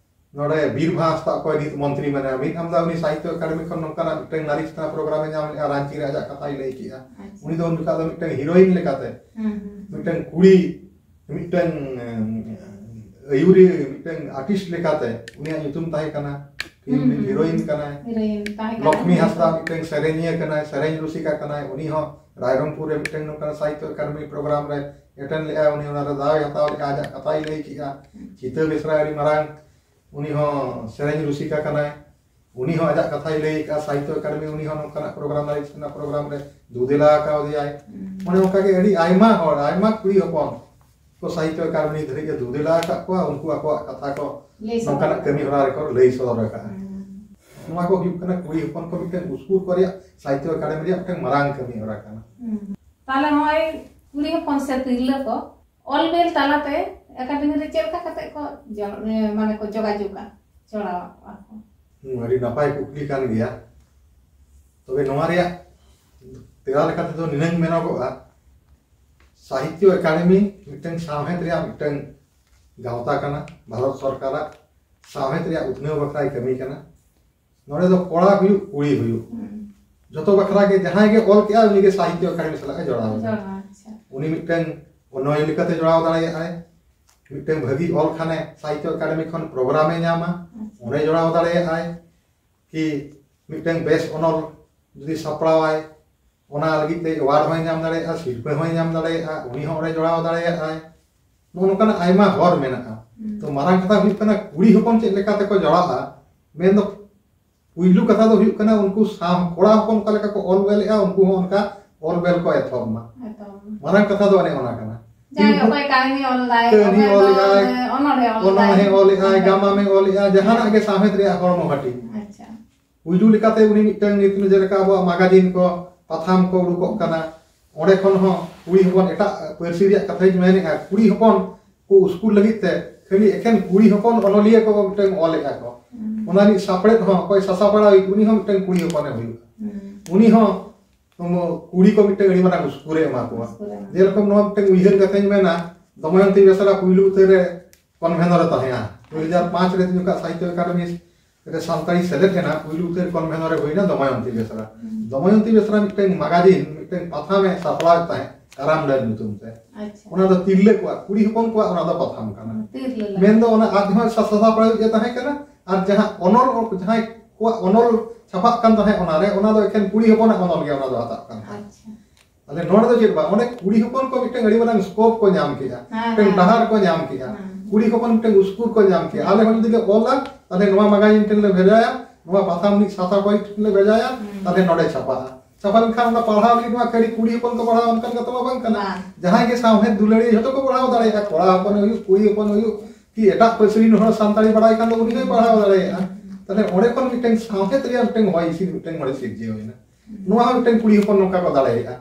ᱱᱚᱰᱮ ᱵᱤᱨᱵᱷᱟ ᱦᱟᱸᱥᱫᱟ ᱚᱠᱚᱭ ᱱᱤᱛ ᱢᱚᱱᱛᱨᱤ ᱢᱮᱱᱟᱭᱟ, ᱢᱤᱫ ᱟᱢᱫᱟ ᱩᱱᱤ ᱥᱟᱦᱤᱛᱭᱚ ᱮᱠᱟᱰᱮᱢᱤ ᱠᱷᱚᱱ ᱱᱚᱝᱠᱟᱱᱟᱜ ᱢᱤᱫᱴᱟᱝ ᱱᱟᱨᱤ ᱪᱮᱛᱟᱱ ᱯᱨᱳᱜᱨᱟᱢ ᱮ ᱧᱟᱢ ᱞᱮᱜᱼᱟ, ᱨᱟᱸᱪᱤ ᱨᱮ ᱟᱡᱟᱜ ᱠᱟᱛᱷᱟᱭ ᱞᱟᱹᱭ ᱠᱮᱜᱼᱟ᱾ ᱟᱪᱪᱷᱟ᱾ ᱩᱱᱤ ᱫᱚ ᱩᱱ ᱡᱚᱠᱷᱟᱜ ᱫᱚ ᱢᱤᱫᱴᱟᱝ ᱦᱤᱨᱳᱭᱤᱱ ᱞᱮᱠᱟᱛᱮ, ᱦᱩᱸ, ᱦᱩᱸ, ᱦᱩᱸ᱾ ᱢᱤᱫᱴᱟᱝ ᱠᱩᱲᱤ, ᱢᱤᱫᱴᱟᱝ, ᱮᱸ, ᱟᱹᱭᱩᱨᱤᱭᱟᱹ, ᱢᱤᱫᱴᱟᱝ ᱟᱨᱴᱤᱥᱴ ᱞᱮᱠᱟᱛᱮ ᱩᱱᱤᱭᱟᱜ ᱧᱩᱛᱩᱢ ᱛᱟᱦᱮᱸ ᱠᱟᱱᱟ, ᱦᱩᱸ, ᱯᱷᱤᱞᱢ ᱨᱤᱱᱤᱡ ᱦᱩᱸ, ᱦᱤᱨᱳᱭᱤᱱ ᱠᱟᱱᱟᱭ᱾ ᱦᱤᱨᱳᱭᱤᱱ ᱛᱟᱦᱮᱸ ᱠᱟᱱᱟ᱾ ᱞᱚᱠᱷᱢᱤ ᱦᱟᱸᱥᱫᱟ ᱢᱤᱫᱴᱟᱝ ᱥᱮᱨᱮᱧᱤᱭᱟᱹ ᱠᱟᱱᱟᱭ, ᱥᱮᱨᱮᱧ ᱨᱩᱥᱤᱠᱟ ᱠᱟᱱᱟᱭ, ᱩᱱᱤ ᱦᱚᱸ ᱨᱟᱭᱨᱚᱝᱯᱩᱨ ᱨᱮ ᱢᱤᱫᱴᱟᱝ ᱱᱚᱝᱠᱟᱱ ᱥᱟᱦᱤᱛᱭᱚ ᱮᱠᱟᱰᱮᱢᱤ ᱯᱨᱳᱜᱨᱟᱢ ᱨᱮ ᱮᱴᱮᱱᱰ ᱞᱮᱜᱼᱟᱭ, ᱩᱱᱤ ᱚᱱᱟ ᱨᱮ ᱫᱟᱣ ᱮ ᱦᱟᱛᱟᱣ ᱞᱮᱜᱼᱟ, ᱟᱡᱟᱜ ᱠᱟᱛᱷᱟᱭ ᱞᱟᱹᱭ ᱠᱮᱜᱼᱟ᱾ ᱦᱩᱸ᱾ ᱪᱤᱛᱟᱹ ᱵᱮᱥᱨᱟ ᱟᱹᱰᱤ ᱢᱟᱨᱟᱝ ᱩᱱᱤ ᱦᱚᱸ ᱥᱮᱨᱮᱧ ᱨᱩᱥᱤᱠᱟ ᱠᱟᱱᱟᱭ᱾ ᱩᱱᱤ ᱦᱚᱸ ᱟᱡᱟᱜ ᱠᱟᱛᱷᱟᱭ ᱞᱟᱹᱭ ᱟᱠᱟᱫᱼᱟ, ᱥᱟᱦᱤᱛᱛᱚ ᱮᱠᱟᱰᱮᱢᱤ ᱩᱱᱤ ᱦᱚᱸ ᱱᱚᱝᱠᱟᱱᱟᱜ ᱯᱨᱳᱜᱨᱟᱢ ᱫᱟᱲᱮᱭᱟᱜ ᱠᱟᱱᱟ, ᱯᱨᱳᱜᱨᱟᱢ ᱨᱮ ᱫᱩ ᱫᱮᱞᱟ ᱟᱠᱟᱣ ᱫᱮᱭᱟᱭ᱾ ᱦᱩᱸ᱾ ᱚᱱᱮ ᱚᱱᱠᱟ ᱜᱮ ᱟᱹᱰᱤ ᱟᱭᱢᱟ ᱦᱚᱲ, ᱟᱭᱢᱟ ᱠᱩᱲᱤ ᱦᱚᱯᱚᱱ ᱠᱚ ᱥᱟᱦᱤᱛᱛᱚ ᱮᱠᱟᱰᱮᱢᱤ ᱫᱷᱟᱹᱨᱤᱡ ᱮ ᱫᱩ ᱫᱮᱞᱟ ᱟᱠᱟᱫ ᱠᱚᱣᱟ, ᱩᱱᱠᱩ ᱟᱠᱚᱣᱟᱜ ᱠᱟᱛᱷᱟ ᱠᱚ ᱞᱟᱹᱭ ᱥᱚᱫᱚᱨ ᱱᱚᱝᱠᱟᱱᱟᱜ ᱟᱠᱟᱫᱟ᱾ ᱠᱟᱹᱢᱤ ᱦᱚᱨᱟ ᱨᱮᱠᱚ ᱞᱟᱹᱭ ᱥᱚᱫᱚᱨ ᱟᱠᱟᱫᱼᱟ᱾ ᱦᱩᱸ᱾ ᱱᱚᱣᱟ ᱠᱚ ᱦᱩᱭᱩᱜ ᱠᱟᱱᱟ ᱠᱩᱲᱤ ᱦᱚᱯᱚᱱ ᱠᱚ ᱢᱤᱫᱴᱮᱱ ᱩᱥᱠᱩᱨ ᱠᱚ ᱨᱮᱭᱟᱜ ᱥᱟᱦᱤᱛᱛᱚ ᱮᱠᱟᱰᱮᱢᱤ ᱨᱮᱭᱟᱜ ᱢᱤᱫᱴᱮᱱ ᱢᱟᱨᱟᱝ ᱠᱟᱹᱢᱤ ᱦᱚᱨᱟ ᱠᱟᱱᱟ᱾ ᱦᱩᱸ᱾ ᱛᱟᱦᱞᱮ ᱱᱚᱜᱼᱚᱭ ᱠᱩᱲᱤ ᱦᱚᱯᱚᱱ ᱥᱮ ᱛᱤᱨᱞᱟᱹ ᱠᱚ ᱚᱞ ᱵᱮᱞ ᱛᱟᱞᱟᱛᱮ ᱮᱠᱟᱰᱮᱢᱤ ᱨᱮ ᱪᱮᱫ ᱞᱮᱠᱟ ᱠᱟᱛᱮ ᱠᱚ ᱡᱚ-, ᱮ, ᱢᱟᱱᱮ ᱠᱚ ᱡᱳᱜᱟᱡᱳᱜᱟ, ᱡᱚᱲᱟᱣ ᱠᱚᱣᱟ ᱠᱚ? ᱦᱩᱸ, ᱟᱹᱰᱤ ᱱᱟᱯᱟᱭ ᱠᱩᱠᱞᱤ ᱠᱟᱱ ᱜᱮᱭᱟ᱾ ᱛᱚᱵᱮ ᱱᱚᱣᱟ ᱨᱮᱭᱟᱜ ᱛᱮᱞᱟ ᱞᱮᱠᱟ ᱛᱮᱫᱚ ᱱᱤᱱᱟᱹᱝ ᱢᱮᱱᱚᱜᱚᱜᱼᱟ, ᱥᱟᱦᱤᱛᱛᱚ ᱮᱠᱟᱰᱮᱢᱤ ᱢᱤᱫᱴᱟᱝ ᱥᱟᱶᱦᱮᱫ ᱨᱮᱭᱟᱜ ᱢᱤᱫᱴᱟᱝ ᱜᱟᱶᱛᱟ ᱠᱟᱱᱟ, ᱵᱷᱟᱨᱚᱛ ᱥᱚᱨᱠᱟᱨᱟᱜ ᱥᱟᱶᱦᱮᱫ ᱨᱮᱭᱟᱜ ᱩᱛᱱᱟᱹᱣ ᱵᱟᱠᱷᱨᱟᱭ ᱠᱟᱹᱢᱤ ᱠᱟᱱᱟ᱾ ᱱᱚᱰᱮ ᱫᱚ ᱠᱚᱲᱟ ᱦᱩᱭᱩᱜ, ᱠᱩᱲᱤ ᱦᱩᱭᱩᱜ, ᱦᱩᱸ᱾ ᱡᱚᱛᱚ ᱵᱟᱠᱷᱨᱟ ᱜᱮ, ᱡᱟᱦᱟᱸᱭ ᱜᱮ ᱚᱞ ᱠᱮᱜᱼᱟ, ᱩᱱᱤ ᱜᱮ ᱥᱟᱦᱤᱛᱛᱚ ᱮᱠᱟᱰᱮᱢᱤ ᱥᱟᱞᱟᱜ ᱮ ᱡᱚᱲᱟᱣ ᱮᱫᱟ᱾ ᱡᱚᱲᱟᱣ, ᱟᱪᱪᱷᱟ᱾ ᱩᱱᱤ ᱢᱤᱫᱴᱟᱝ ᱚᱱᱚᱞᱤᱭᱟᱹ ᱞᱮᱠᱟᱛᱮ ᱡᱚᱲᱟᱣ ᱫᱟᱲᱮᱭᱟᱜᱼᱟᱭ, ᱢᱤᱫᱴᱟᱝ ᱵᱷᱟᱹᱜᱤ ᱚᱞ ᱠᱷᱟᱱᱮ ᱥᱟᱦᱤᱛᱛᱚ ᱮᱠᱟᱰᱮᱢᱤ ᱠᱷᱚᱱ ᱯᱨᱳᱜᱨᱟᱢ ᱮ ᱧᱟᱢᱟ, ᱟᱪᱪᱷᱟ᱾ ᱚᱸᱰᱮ ᱡᱚᱲᱟᱣ ᱫᱟᱲᱮᱭᱟᱜᱼᱟᱭ, ᱠᱤ ᱢᱤᱫᱴᱟᱝ ᱵᱮᱥ ᱚᱱᱚᱞ ᱡᱩᱫᱤ ᱥᱟᱯᱲᱟᱣᱟᱭ, ᱚᱱᱟ ᱞᱟᱹᱜᱤᱫ ᱛᱮ ᱮᱣᱟᱨᱰ ᱦᱚᱸᱭ ᱧᱟᱢ ᱫᱟᱲᱮᱭᱟᱜᱼᱟ, ᱥᱤᱨᱯᱟᱹ ᱦᱚᱸᱭ ᱧᱟᱢ ᱫᱟᱲᱮᱭᱟᱜᱼᱟ, ᱩᱱᱤ ᱦᱚᱸ ᱚᱸᱰᱮ ᱡᱚᱲᱟᱣ ᱫᱟᱲᱮᱭᱟᱜᱼᱟᱭ᱾ ᱱᱚᱜᱼᱚ ᱱᱚᱝᱠᱟᱱᱟᱜ ᱟᱭᱢᱟ ᱦᱚᱨ ᱢᱮᱱᱟᱜᱼᱟ᱾ ᱦᱩᱸ᱾ ᱛᱚ ᱢᱟᱨᱟᱝ ᱠᱟᱛᱷᱟ ᱦᱩᱭᱩᱜ ᱠᱟᱱᱟ ᱠᱩᱲᱤ ᱦᱚᱯᱚᱱ ᱪᱮᱫ ᱞᱮᱠᱟ ᱛᱮᱠᱚ ᱡᱚᱲᱟᱜᱼᱟ, ᱢᱮᱱᱫᱚ ᱯᱩᱭᱞᱩ ᱠᱟᱛᱷᱟ ᱫᱚ ᱦᱩᱭᱩᱜ ᱠᱟᱱᱟ ᱩᱱᱠᱩ ᱥᱟᱶ ᱠᱚᱲᱟ ᱦᱚᱯᱚᱱ ᱚᱠᱟ ᱞᱮᱠᱟ ᱠᱚ ᱚᱞ ᱵᱮᱞᱮᱜᱼᱟ, ᱩᱱᱠᱩ ᱦᱚᱸ ᱚᱱᱠᱟ ᱚᱞ ᱵᱮᱞ ᱠᱚ ᱮᱛᱚᱦᱚᱵ ᱢᱟ᱾ ᱮᱛᱚᱦᱚᱵ ᱢᱟ᱾ ᱢᱟᱨᱟᱝ ᱠᱟᱛᱷᱟ ᱫᱚ ᱚᱱᱮ ᱚᱱᱟ ᱠᱟᱱᱟ᱾ ᱡᱟᱦᱟᱸᱭ ᱠᱤᱱᱛᱩ ᱚᱠᱚᱭ ᱠᱟᱹᱦᱱᱤ ᱚᱞ ᱫᱟᱭ, ᱠᱟᱹᱦᱱᱤ ᱚᱠᱚᱭ ᱚᱞ ᱫᱚ ᱮᱫᱟᱭ, ᱚᱱᱚᱬᱦᱮ ᱚᱞ ᱚᱱᱚᱬᱦᱮ ᱫᱟᱭ᱾ ᱚᱞ ᱮᱫᱟᱭ, ᱦᱮᱸ᱾ ᱜᱟᱢᱟᱢᱮ ᱚᱞ ᱮᱫᱟ, ᱡᱟᱦᱟᱱᱟᱜ ᱜᱮ ᱥᱟᱶᱦᱮᱫ ᱨᱮᱭᱟᱜ ᱦᱚᱲᱢᱚ ᱦᱟᱹᱴᱤᱧ᱾ ᱟᱪᱪᱷᱟ᱾ ᱯᱩᱭᱞᱩ ᱞᱮᱠᱟᱛᱮ ᱩᱱᱤ ᱢᱤᱫᱴᱟᱝ ᱧᱩᱛᱩᱢ, ᱡᱮᱞᱮᱠᱟ ᱟᱵᱚᱣᱟᱜ ᱢᱟᱜᱟᱡᱤᱱ ᱠᱚ, ᱯᱟᱛᱷᱟᱢ ᱠᱚ ᱩᱰᱩᱠᱚᱜ ᱠᱟᱱᱟ, ᱚᱸᱰᱮ ᱠᱷᱚᱱ ᱦᱚᱸ ᱠᱩᱲᱤ ᱦᱚᱯᱚᱱ, ᱮᱴᱟᱜ ᱯᱟᱹᱨᱥᱤ ᱨᱮᱭᱟᱜ ᱠᱟᱛᱷᱟᱧ ᱢᱮᱱᱮᱫᱼᱟ, ᱠᱩᱲᱤ ᱦᱚᱯᱚᱱ ᱠᱚ ᱩᱥᱠᱩᱨ ᱞᱟᱹᱜᱤᱫ ᱛᱮ ᱠᱷᱟᱹᱞᱤ ᱮᱠᱷᱮᱱ ᱠᱩᱲᱤ ᱦᱚᱯᱚᱱ ᱚᱱᱚᱞᱤᱭᱟᱹ ᱠᱚ ᱢᱤᱫᱴᱟᱝ ᱚᱞᱮᱫᱼᱟ ᱠᱚ᱾ ᱦᱩᱸ᱾ ᱚᱱᱟ ᱨᱤᱱᱤᱡ ᱥᱟᱯᱲᱮᱫ ᱦᱚᱸ ᱚᱠᱚᱭ ᱥᱟᱥᱟᱯᱲᱟᱣᱤᱡ, ᱩᱱᱤ ᱦᱚᱸ ᱢᱤᱫᱴᱟᱝ ᱠᱩᱲᱤ ᱦᱚᱯᱚᱱᱮ ᱦᱩᱭᱩᱜᱼᱟ᱾ ᱦᱩᱸ᱾ ᱩᱱᱤ ᱦᱚᱸ ᱠᱩᱲᱤ ᱠᱚ ᱢᱤᱫᱴᱟᱝ ᱟᱹᱰᱤ ᱢᱟᱨᱟᱝ ᱩᱥᱠᱩᱨᱮ ᱮᱢᱟ ᱠᱚᱣᱟ᱾ ᱩᱥᱠᱩᱨᱮ ᱮᱢᱟ ᱠᱚᱣᱟ᱾ ᱡᱮᱨᱚᱠᱚᱢ ᱱᱚᱣᱟ ᱢᱤᱫᱴᱟᱝ ᱩᱭᱦᱟᱹᱨ ᱠᱟᱛᱷᱟᱧ ᱢᱮᱱᱟ, ᱫᱚᱢᱚᱭᱚᱱᱛᱤ ᱵᱮᱥᱨᱟ ᱯᱩᱭᱞᱩ ᱩᱛᱟᱹᱨ ᱨᱮ ᱠᱚᱱᱵᱷᱮᱱᱚᱨ ᱮ ᱛᱟᱦᱮᱸᱜᱼᱟ᱾ ᱫᱩ ᱦᱟᱡᱟᱨ ᱯᱟᱸᱪ ᱨᱮ ᱡᱚᱠᱷᱚᱱ ᱥᱟᱦᱤᱛᱛᱚ ᱮᱠᱟᱰᱮᱢᱤ ᱨᱮ ᱥᱟᱱᱛᱟᱲᱤ ᱥᱮᱞᱮᱫ ᱮᱱᱟ, ᱯᱩᱭᱞᱩ ᱩᱛᱟᱹᱨ ᱠᱚᱱᱵᱷᱮᱱᱚᱨ ᱮ ᱦᱩᱭᱱᱟ ᱫᱚᱢᱚᱭᱚᱱᱛᱤ ᱵᱮᱥᱨᱟ᱾ ᱦᱩᱸ᱾ ᱫᱚᱢᱚᱭᱚᱱᱛᱤ ᱵᱮᱥᱨᱟ ᱢᱤᱫᱴᱟᱝ ᱢᱟᱜᱟᱡᱤᱱ, ᱢᱤᱫᱴᱟᱝ ᱯᱟᱛᱷᱟᱢ ᱮ ᱥᱟᱯᱲᱟᱣᱮᱫ ᱛᱟᱦᱮᱸᱫ, ᱠᱟᱨᱟᱢ ᱰᱟᱹᱨ ᱧᱩᱛᱩᱢ ᱛᱮ᱾ ᱟᱪᱪᱷᱟ᱾ ᱚᱱᱟ ᱫᱚ ᱛᱤᱨᱞᱟᱹ ᱠᱚᱣᱟᱜ, ᱠᱩᱲᱤ ᱦᱚᱯᱚᱱ ᱠᱚᱣᱟᱜ ᱚᱱᱟ ᱫᱚ ᱯᱟᱛᱷᱟᱢ ᱠᱟᱱᱟ᱾ ᱛᱤᱨᱞᱟᱹ ᱞᱟᱹᱜᱤᱫ᱾ ᱢᱮᱱᱫᱚ ᱚᱱᱟ ᱟᱡ ᱦᱚᱸ ᱥᱟ-, ᱥᱟᱥᱟᱯᱲᱟᱣᱤᱡ ᱮ ᱛᱟᱦᱮᱸ ᱠᱟᱱᱟ, ᱟᱨ ᱡᱟᱦᱟᱸ ᱚᱱᱚᱞ, ᱡᱟᱦᱟᱸᱭ ᱠᱚᱣᱟᱜ ᱚᱱᱚᱞ ᱪᱷᱟᱯᱟᱜ ᱠᱟᱱ ᱛᱟᱦᱮᱸᱫ, ᱚᱱᱟᱨᱮ, ᱚᱱᱟ ᱫᱚ ᱮᱠᱷᱮᱱ ᱠᱩᱲᱤ ᱦᱚᱯᱚᱱᱟᱜ ᱚᱱᱚᱞ ᱜᱮ ᱚᱱᱟ ᱫᱚ ᱦᱟᱛᱟᱜ ᱠᱟᱱ ᱛᱟᱦᱮᱸᱫ᱾ ᱟᱪᱪᱷᱟ᱾ ᱛᱟᱦᱞᱮ ᱱᱚᱰᱮ ᱫᱚ ᱪᱮᱫ ᱵᱟᱝ, ᱚᱸᱰᱮ ᱠᱩᱲᱤ ᱦᱚᱯᱚᱱ ᱠᱚ ᱢᱤᱫᱴᱟᱝ ᱟᱹᱰᱤ ᱢᱟᱨᱟᱝ ᱥᱠᱳᱯ ᱠᱚ ᱧᱟᱢ ᱠᱮᱜᱼᱟ, ᱦᱮᱸ, ᱢᱤᱫᱴᱟᱝ ᱦᱮᱸ᱾ ᱰᱟᱦᱟᱨ ᱠᱚ ᱧᱟᱢ ᱠᱮᱜᱼᱟ᱾ ᱦᱮᱸ᱾ ᱠᱩᱲᱤ ᱦᱚᱯᱚᱱ ᱢᱤᱫᱴᱟᱝ ᱥᱠᱩᱞ ᱠᱚ ᱧᱟᱢ ᱠᱮᱜᱼᱟ, ᱟᱞᱮ ᱦᱚᱸ ᱡᱩᱫᱤ ᱞᱮ ᱚᱞᱟ, ᱛᱟᱦᱞᱮ ᱱᱚᱣᱟ ᱢᱟᱜᱟᱡᱤᱱ ᱴᱷᱮᱱ ᱞᱮ ᱵᱷᱮᱡᱟᱭᱟ, ᱱᱚᱣᱟ ᱯᱟᱛᱷᱟᱢ ᱨᱤᱱᱤᱡ ᱥᱟᱯᱷᱟ ᱯᱟᱹᱭᱤᱴ ᱞᱮ ᱵᱷᱮᱡᱟᱭᱟ, ᱦᱩᱸ᱾ ᱛᱟᱦᱞᱮ ᱱᱚᱰᱮ ᱪᱷᱟᱯᱟᱜᱼᱟ᱾ ᱪᱷᱟᱯᱟ ᱞᱮᱱᱠᱷᱟᱱ ᱚᱱᱟ ᱯᱟᱲᱦᱟᱣ ᱞᱟᱹᱜᱤᱫ ᱱᱚᱣᱟ ᱠᱷᱟᱹᱞᱤ ᱠᱩᱲᱤ ᱦᱚᱯᱚᱱ ᱠᱚ ᱯᱟᱲᱦᱟᱣ ᱚᱱᱠᱟᱱ ᱠᱟᱛᱷᱟ ᱢᱟ ᱵᱟᱝ ᱠᱟᱱᱟ᱾ ᱵᱟᱝ᱾ ᱡᱟᱦᱟᱸᱭ ᱜᱮ ᱥᱟᱶᱦᱮᱫ ᱫᱩᱞᱟᱹᱲᱤᱭᱟᱹ ᱡᱷᱚᱛᱚ ᱠᱚ ᱯᱟᱲᱦᱟᱣ ᱫᱟᱲᱮᱭᱟᱜᱼᱟ, ᱠᱚᱲᱟ ᱦᱚᱯᱚᱱ ᱦᱩᱭᱩᱜ, ᱠᱩᱲᱤ ᱦᱚᱯᱚᱱ ᱦᱩᱭᱩᱜ, ᱠᱤ ᱮᱴᱟᱜ ᱯᱟᱹᱨᱥᱤ ᱨᱤᱱ ᱦᱚᱲ ᱥᱟᱱᱛᱟᱲᱤ ᱵᱟᱲᱟᱭ ᱠᱷᱟᱱ ᱫᱚ ᱩᱱᱤ ᱦᱚᱸᱭ ᱯᱟᱲᱦᱟᱣ ᱫᱟᱲᱮᱭᱟᱜᱼᱟ᱾ ᱛᱟᱦᱞᱮ ᱚᱸᱰᱮ ᱠᱷᱚᱱ ᱢᱤᱫᱴᱮᱱ ᱥᱟᱶᱦᱮᱫ ᱨᱮᱭᱟᱜ ᱢᱤᱫᱴᱮᱱ ᱦᱚᱭ ᱦᱤᱸᱥᱤᱫ ᱢᱤᱫᱴᱮᱱ ᱱᱚᱰᱮ ᱥᱤᱨᱡᱟᱹᱣ ᱮᱱᱟ᱾ ᱱᱚᱣᱟ ᱦᱚᱸ ᱢᱤᱫᱴᱮᱱ ᱠᱩᱲᱤ ᱦᱚᱯᱚᱱ ᱱᱚᱝᱠᱟ ᱠᱚ ᱫᱟᱲᱮᱭᱟᱜᱼᱟ᱾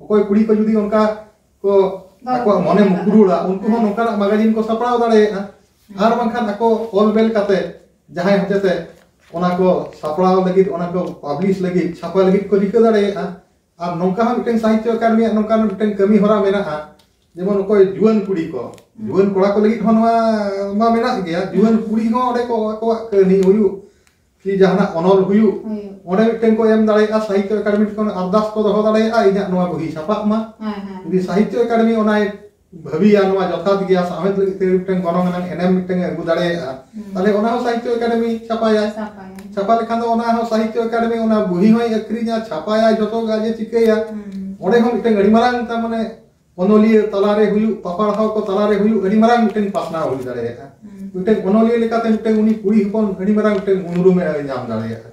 ᱚᱠᱚᱭ ᱠᱩᱲᱤ ᱠᱚ ᱡᱩᱫᱤ ᱚᱱᱠᱟ ᱠᱚ ᱵᱟᱝ, ᱟᱠᱚᱣᱟᱜ ᱢᱚᱱᱮ ᱵᱟᱝ, ᱢᱩᱠᱩᱲᱩᱲᱟ, ᱩᱱᱠᱩ ᱦᱚᱸ ᱦᱮᱸ᱾ ᱱᱚᱝᱠᱟᱱᱟᱜ ᱢᱟᱜᱟᱡᱤᱱ ᱠᱚ ᱥᱟᱯᱲᱟᱣ ᱫᱟᱲᱮᱭᱟᱜᱼᱟ᱾ ᱦᱮᱸ᱾ ᱟᱨ ᱵᱟᱝᱠᱷᱟᱱ ᱟᱠᱚ ᱚᱞ ᱵᱮᱞ ᱠᱟᱛᱮ ᱡᱟᱦᱟᱸᱭ ᱦᱚᱛᱮᱛᱮ ᱚᱱᱟ ᱠᱚ ᱥᱟᱯᱲᱟᱣ ᱞᱟᱹᱜᱤᱫ, ᱚᱱᱟ ᱠᱚ ᱯᱟᱵᱽᱞᱤᱥ ᱞᱟᱹᱜᱤᱫ, ᱪᱷᱟᱯᱟ ᱞᱟᱹᱜᱤᱫ ᱠᱚ ᱨᱤᱠᱟᱹ ᱫᱟᱲᱮᱭᱟᱜᱼᱟ᱾ ᱟᱨ ᱱᱚᱝᱠᱟ ᱦᱚᱸ ᱢᱤᱫᱴᱮᱱ ᱥᱟᱦᱤᱛᱛᱚ ᱮᱠᱟᱰᱮᱢᱤᱭᱟᱜ ᱱᱚᱝᱠᱟᱱ ᱢᱤᱫᱴᱮᱱ ᱠᱟᱹᱢᱤ ᱦᱚᱨᱟ ᱢᱮᱱᱟᱜᱼᱟ, ᱡᱮᱢᱚᱱ ᱚᱠᱚᱭ ᱡᱩᱣᱟᱹᱱ ᱠᱩᱲᱤ ᱠᱚ, ᱦᱩᱸ᱾ ᱡᱩᱣᱟᱹᱱ ᱠᱚᱲᱟ ᱠᱚ ᱞᱟᱹᱜᱤᱫ ᱦᱚᱸ ᱱᱚᱣᱟ ᱢᱟ ᱢᱮᱱᱟᱜ ᱜᱮᱭᱟ, ᱡᱩᱣᱟᱹᱱ ᱦᱩᱸ᱾ ᱠᱩᱲᱤ ᱦᱚᱸ ᱚᱸᱰᱮ ᱠᱚ ᱟᱠᱚᱣᱟᱜ ᱠᱟᱹᱦᱱᱤ ᱦᱩᱭᱩᱜ ᱠᱤ ᱡᱟᱦᱟᱱᱟᱜ ᱚᱱᱚᱞ ᱦᱩᱭᱩᱜ, ᱦᱩᱭᱩᱜ᱾ ᱚᱸᱰᱮ ᱢᱤᱫᱴᱮᱱ ᱠᱚ ᱮᱢ ᱫᱟᱲᱮᱭᱟᱜᱼᱟ, ᱥᱟᱦᱤᱛᱛᱚ ᱮᱠᱟᱰᱮᱢᱤ ᱴᱷᱮᱱ ᱠᱷᱚᱱ ᱟᱨᱫᱟᱥ ᱠᱚ ᱫᱚᱦᱚ ᱫᱟᱲᱮᱭᱟᱜᱼᱟ, ᱤᱧᱟᱹᱜ ᱱᱚᱣᱟ ᱵᱚᱦᱤ ᱪᱷᱟᱯᱟᱜ ᱢᱟ᱾ ᱦᱮᱸ, ᱦᱮᱸ᱾ ᱡᱩᱫᱤ ᱥᱟᱦᱤᱛᱛᱚ ᱮᱠᱟᱰᱮᱢᱤ ᱚᱱᱟᱭ ᱵᱷᱟᱹᱵᱤᱭᱟ, ᱱᱚᱣᱟ ᱡᱚᱛᱷᱟᱛ ᱜᱮᱭᱟ, ᱥᱟᱶᱦᱮᱫ ᱞᱟᱹᱜᱤᱫ ᱛᱮ ᱢᱤᱫᱴᱮᱱ ᱜᱚᱱᱚᱝ ᱟᱱᱟᱜ ᱮᱱᱮᱢ ᱢᱤᱫᱴᱮᱱ ᱮ ᱟᱹᱜᱩ ᱫᱟᱲᱮᱭᱟᱜᱼᱟ, ᱦᱩᱸ᱾ ᱛᱟᱦᱞᱮ ᱚᱱᱟ ᱦᱚᱸ ᱥᱟᱦᱤᱛᱛᱚ ᱮᱠᱟᱰᱮᱢᱤ ᱪᱷᱟᱯᱟᱭᱟᱭ᱾ ᱪᱷᱟᱯᱟᱭᱟᱭ᱾ ᱪᱷᱟᱯᱟ ᱞᱮᱠᱷᱟᱱ ᱫᱚ ᱚᱱᱟ ᱦᱚᱸ ᱥᱟᱦᱤᱛᱛᱚ ᱮᱠᱟᱰᱮᱢᱤ ᱚᱱᱟ ᱵᱚᱦᱤ ᱦᱚᱸᱭ ᱟᱹᱠᱷᱨᱤᱧᱟ, ᱪᱷᱟᱯᱟᱭᱟᱭ, ᱡᱚᱛᱚ ᱜᱮ ᱟᱡ ᱮ ᱪᱤᱠᱟᱹᱭᱟ᱾ ᱦᱩᱸ᱾ ᱚᱸᱰᱮ ᱦᱚᱸ ᱢᱤᱫᱴᱮᱱ ᱟᱹᱰᱤ ᱢᱟᱨᱟᱝ, ᱛᱟᱨ ᱢᱟᱱᱮ, ᱚᱱᱚᱞᱤᱭᱟᱹ ᱛᱟᱞᱟᱨᱮ ᱦᱩᱭᱩᱜ, ᱯᱟᱯᱟᱲᱦᱟᱣ ᱠᱚ ᱛᱟᱞᱟᱨᱮ ᱦᱩᱭᱩᱜ, ᱟᱹᱰᱤ ᱢᱟᱨᱟᱝ ᱢᱤᱫᱴᱮᱱ ᱯᱟᱥᱱᱟᱣ ᱦᱩᱭ ᱫᱟᱲᱮᱭᱟᱜᱼᱟ᱾ ᱦᱩᱸ᱾ ᱢᱤᱫᱴᱮᱱ ᱚᱱᱚᱞᱤᱭᱟᱹ ᱞᱮᱠᱟᱛᱮ ᱢᱤᱫᱴᱮᱱ ᱩᱱᱤ ᱠᱩᱲᱤ ᱦᱚᱯᱚᱱ ᱟᱹᱰᱤ ᱢᱟᱨᱟᱝ ᱢᱤᱫᱴᱮᱱ ᱩᱱᱩᱨᱩᱢᱮ ᱧᱟᱢ ᱫᱟᱲᱮᱭᱟᱜᱼᱟ᱾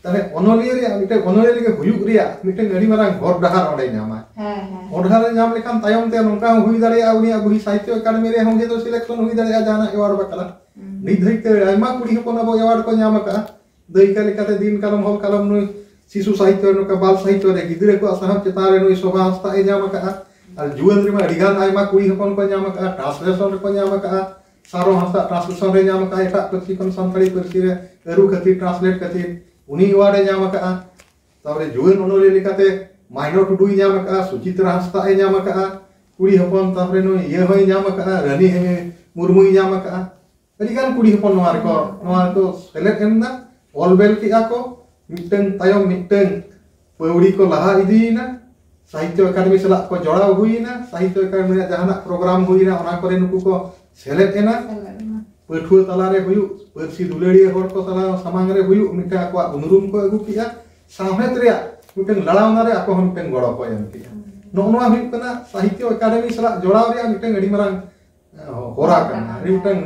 ᱛᱟᱦᱞᱮ ᱚᱱᱚᱞᱤᱭᱟᱹ ᱨᱮᱭᱟᱜ ᱢᱤᱫᱴᱮᱱ, ᱚᱱᱚᱞᱤᱭᱟᱹ ᱞᱮᱠᱟ ᱦᱩᱭᱩᱜ ᱨᱮᱭᱟᱜ ᱢᱤᱫᱴᱮᱱ ᱟᱹᱰᱤ ᱢᱟᱨᱟᱝ ᱦᱚᱨ ᱰᱟᱦᱟᱨ ᱚᱸᱰᱮ ᱧᱟᱢᱟᱭ᱾ ᱦᱮᱸ, ᱦᱮᱸ᱾ ᱦᱚᱨ ᱰᱟᱦᱟᱨ ᱮ ᱧᱟᱢ ᱞᱮᱠᱷᱟᱱ ᱛᱟᱭᱚᱢ ᱛᱮ ᱱᱚᱝᱠᱟ ᱦᱚᱸ ᱦᱩᱭ ᱫᱟᱲᱮᱭᱟᱜᱼᱟ, ᱩᱱᱤᱭᱟᱜ ᱵᱚᱦᱤ ᱥᱟᱦᱤᱛᱛᱚ ᱮᱠᱟᱰᱮᱢᱤ ᱨᱮ ᱦᱚᱸ ᱡᱮᱦᱮᱛᱩ ᱥᱤᱞᱮᱠᱥᱚᱱ ᱦᱩᱭ ᱫᱟᱲᱮᱭᱟᱜᱼᱟ ᱡᱟᱦᱟᱱᱟᱜ ᱮᱣᱟᱨᱰ ᱵᱟᱠᱷᱨᱟ᱾ ᱦᱩᱸ᱾ ᱱᱤᱛ ᱫᱷᱟᱹᱵᱤᱡ ᱛᱮ ᱟᱭᱢᱟ ᱠᱩᱲᱤ ᱦᱚᱯᱚᱱ ᱟᱵᱚ ᱮᱣᱟᱨᱰ ᱠᱚ ᱧᱟᱢ ᱟᱠᱟᱫᱼᱟ᱾ ᱫᱟᱹᱭᱠᱟᱹ ᱞᱮᱠᱟᱛᱮ ᱫᱤᱱ ᱠᱟᱞᱚᱢ ᱦᱚᱞ ᱠᱟᱞᱚᱢ ᱱᱩᱭ ᱥᱤᱥᱩ ᱥᱟᱦᱤᱛᱛᱚ ᱨᱮ, ᱱᱚᱝᱠᱟ ᱵᱟᱞ ᱥᱟᱦᱤᱛᱛᱚ ᱨᱮ ᱜᱤᱫᱽᱨᱟᱹ ᱠᱚᱣᱟᱜ ᱥᱟᱶᱦᱮᱫ ᱪᱮᱛᱟᱱ ᱨᱮ ᱱᱩᱭ ᱥᱳᱵᱷᱟ ᱦᱟᱸᱥᱫᱟ ᱮ ᱧᱟᱢ ᱟᱠᱟᱫᱼᱟ᱾ ᱟᱨ ᱡᱩᱣᱟᱹᱱ ᱨᱮᱢᱟ ᱟᱹᱰᱤ ᱜᱟᱱ ᱟᱭᱢᱟ ᱠᱩᱲᱤ ᱦᱚᱯᱚᱱ ᱠᱚ ᱧᱟᱢ ᱟᱠᱟᱫᱼᱟ, ᱴᱨᱟᱱᱥᱞᱮᱥᱚᱱ ᱨᱮᱠᱚ ᱧᱟᱢ ᱟᱠᱟᱫᱼᱟ᱾ ᱥᱟᱨᱚ ᱦᱟᱸᱥᱫᱟ ᱴᱨᱟᱱᱥᱞᱮᱥᱚᱱ ᱨᱮ ᱧᱟᱢ ᱟᱠᱟᱫᱼᱟ, ᱮᱴᱟᱜ ᱯᱟᱹᱨᱥᱤ ᱠᱷᱚᱱ ᱥᱟᱱᱛᱟᱲᱤ ᱯᱟᱹᱨᱥᱤ ᱨᱮ ᱟᱹᱨᱩ ᱠᱷᱟᱹᱛᱤᱨ, ᱴᱨᱟᱱᱥᱞᱮᱴ ᱠᱷᱟᱹᱛᱤᱨ ᱩᱱᱤ ᱮᱣᱟᱨᱰ ᱮ ᱧᱟᱢ ᱟᱠᱟᱫᱼᱟ᱾ ᱛᱟᱨᱯᱚᱨᱮ ᱡᱩᱣᱟᱹᱱ ᱚᱱᱚᱞᱤᱭᱟᱹ ᱞᱮᱠᱟᱛᱮ ᱢᱟᱭᱱᱚ ᱴᱩᱰᱩᱭ ᱧᱟᱢ ᱟᱠᱟᱫᱼᱟ, ᱥᱩᱪᱤᱛᱨᱟ ᱦᱟᱸᱥᱫᱟ ᱮ ᱧᱟᱢ ᱟᱠᱟᱫᱼᱟ, ᱠᱩᱲᱤ ᱦᱚᱯᱚᱱ, ᱛᱟᱨᱯᱚᱨᱮ ᱱᱩᱭ ᱤᱭᱟᱹ ᱦᱚᱸᱭ ᱧᱟᱢ ᱟᱠᱟᱫᱼᱟ, ᱨᱟᱹᱱᱤ ᱦᱮ-, ᱢᱩᱨᱢᱩᱭ ᱧᱟᱢ ᱟᱠᱟᱫᱼᱟ᱾ ᱟᱹᱰᱤ ᱜᱟᱱ ᱠᱩᱲᱤ ᱦᱚᱯᱚᱱ ᱱᱚᱣᱟ ᱨᱮᱠᱚ, ᱱᱚᱣᱟ ᱨᱮᱠᱚ ᱥᱮᱞᱮᱫ ᱮᱱᱟ, ᱚᱞ ᱵᱮᱞ ᱠᱮᱫᱼᱟ ᱠᱚ, ᱢᱤᱫᱴᱟᱝ ᱛᱟᱭᱚᱢ ᱢᱤᱫᱴᱟᱝ ᱯᱟᱹᱣᱲᱤ ᱠᱚ ᱞᱟᱦᱟ ᱤᱫᱤᱭᱮᱱᱟ, ᱥᱟᱦᱤᱛᱛᱚ ᱮᱠᱟᱰᱮᱢᱤ ᱥᱟᱞᱟᱜ ᱠᱚ ᱡᱚᱲᱟᱣ ᱦᱩᱭᱮᱱᱟ, ᱥᱟᱦᱤᱛᱛᱚ ᱮᱠᱟᱰᱮᱢᱤ ᱨᱮᱭᱟᱜ ᱡᱟᱦᱟᱱᱟᱜ ᱯᱨᱳᱜᱨᱟᱢ ᱦᱩᱭᱮᱱᱟ, ᱚᱱᱟ ᱠᱚᱨᱮ ᱱᱩᱠᱩ ᱠᱚ ᱥᱮᱞᱮᱫ ᱮᱱᱟ᱾ ᱥᱮᱞᱮᱫ ᱮᱱᱟ᱾ ᱯᱟᱹᱴᱷᱩᱣᱟᱹ ᱛᱟᱞᱟᱨᱮ ᱦᱩᱭᱩᱜ, ᱯᱟᱹᱨᱥᱤ ᱫᱩᱞᱟᱹᱲᱤᱭᱟᱹ ᱦᱚᱲ ᱠᱚ ᱛᱟᱞᱟ ᱥᱟᱢᱟᱝ ᱨᱮ ᱦᱩᱭᱩᱜ, ᱢᱤᱫᱴᱟᱝ ᱟᱠᱚᱣᱟᱜ ᱩᱱᱩᱨᱩᱢ ᱠᱚ ᱟᱹᱜᱩ ᱠᱮᱜᱼᱟ, ᱥᱟᱶᱦᱮᱫ ᱨᱮᱭᱟᱜ ᱢᱤᱫᱴᱟᱝ ᱞᱟᱲᱟᱣᱱᱟ ᱨᱮ ᱟᱠᱚ ᱦᱚᱸ ᱢᱤᱫᱴᱟᱝ ᱜᱚᱲᱚ ᱠᱚ ᱮᱢ ᱠᱮᱜᱼᱟ᱾ ᱦᱩᱸ᱾ ᱱᱚᱜᱼᱚ ᱱᱚᱣᱟ ᱦᱩᱭᱩᱜ ᱠᱟᱱᱟ ᱥᱟᱦᱤᱛᱛᱚ ᱮᱠᱟᱰᱮᱢᱤ ᱥᱟᱞᱟᱜ ᱡᱚᱲᱟᱣ ᱨᱮᱭᱟᱜ ᱢᱤᱫᱴᱟᱝ ᱟᱹᱰᱤ ᱢᱟᱨᱟᱝ, ᱮ, ᱦᱚᱨᱟ ᱠᱟᱱᱟ, ᱟᱹᱰᱤ ᱢᱤᱫᱴᱟᱝ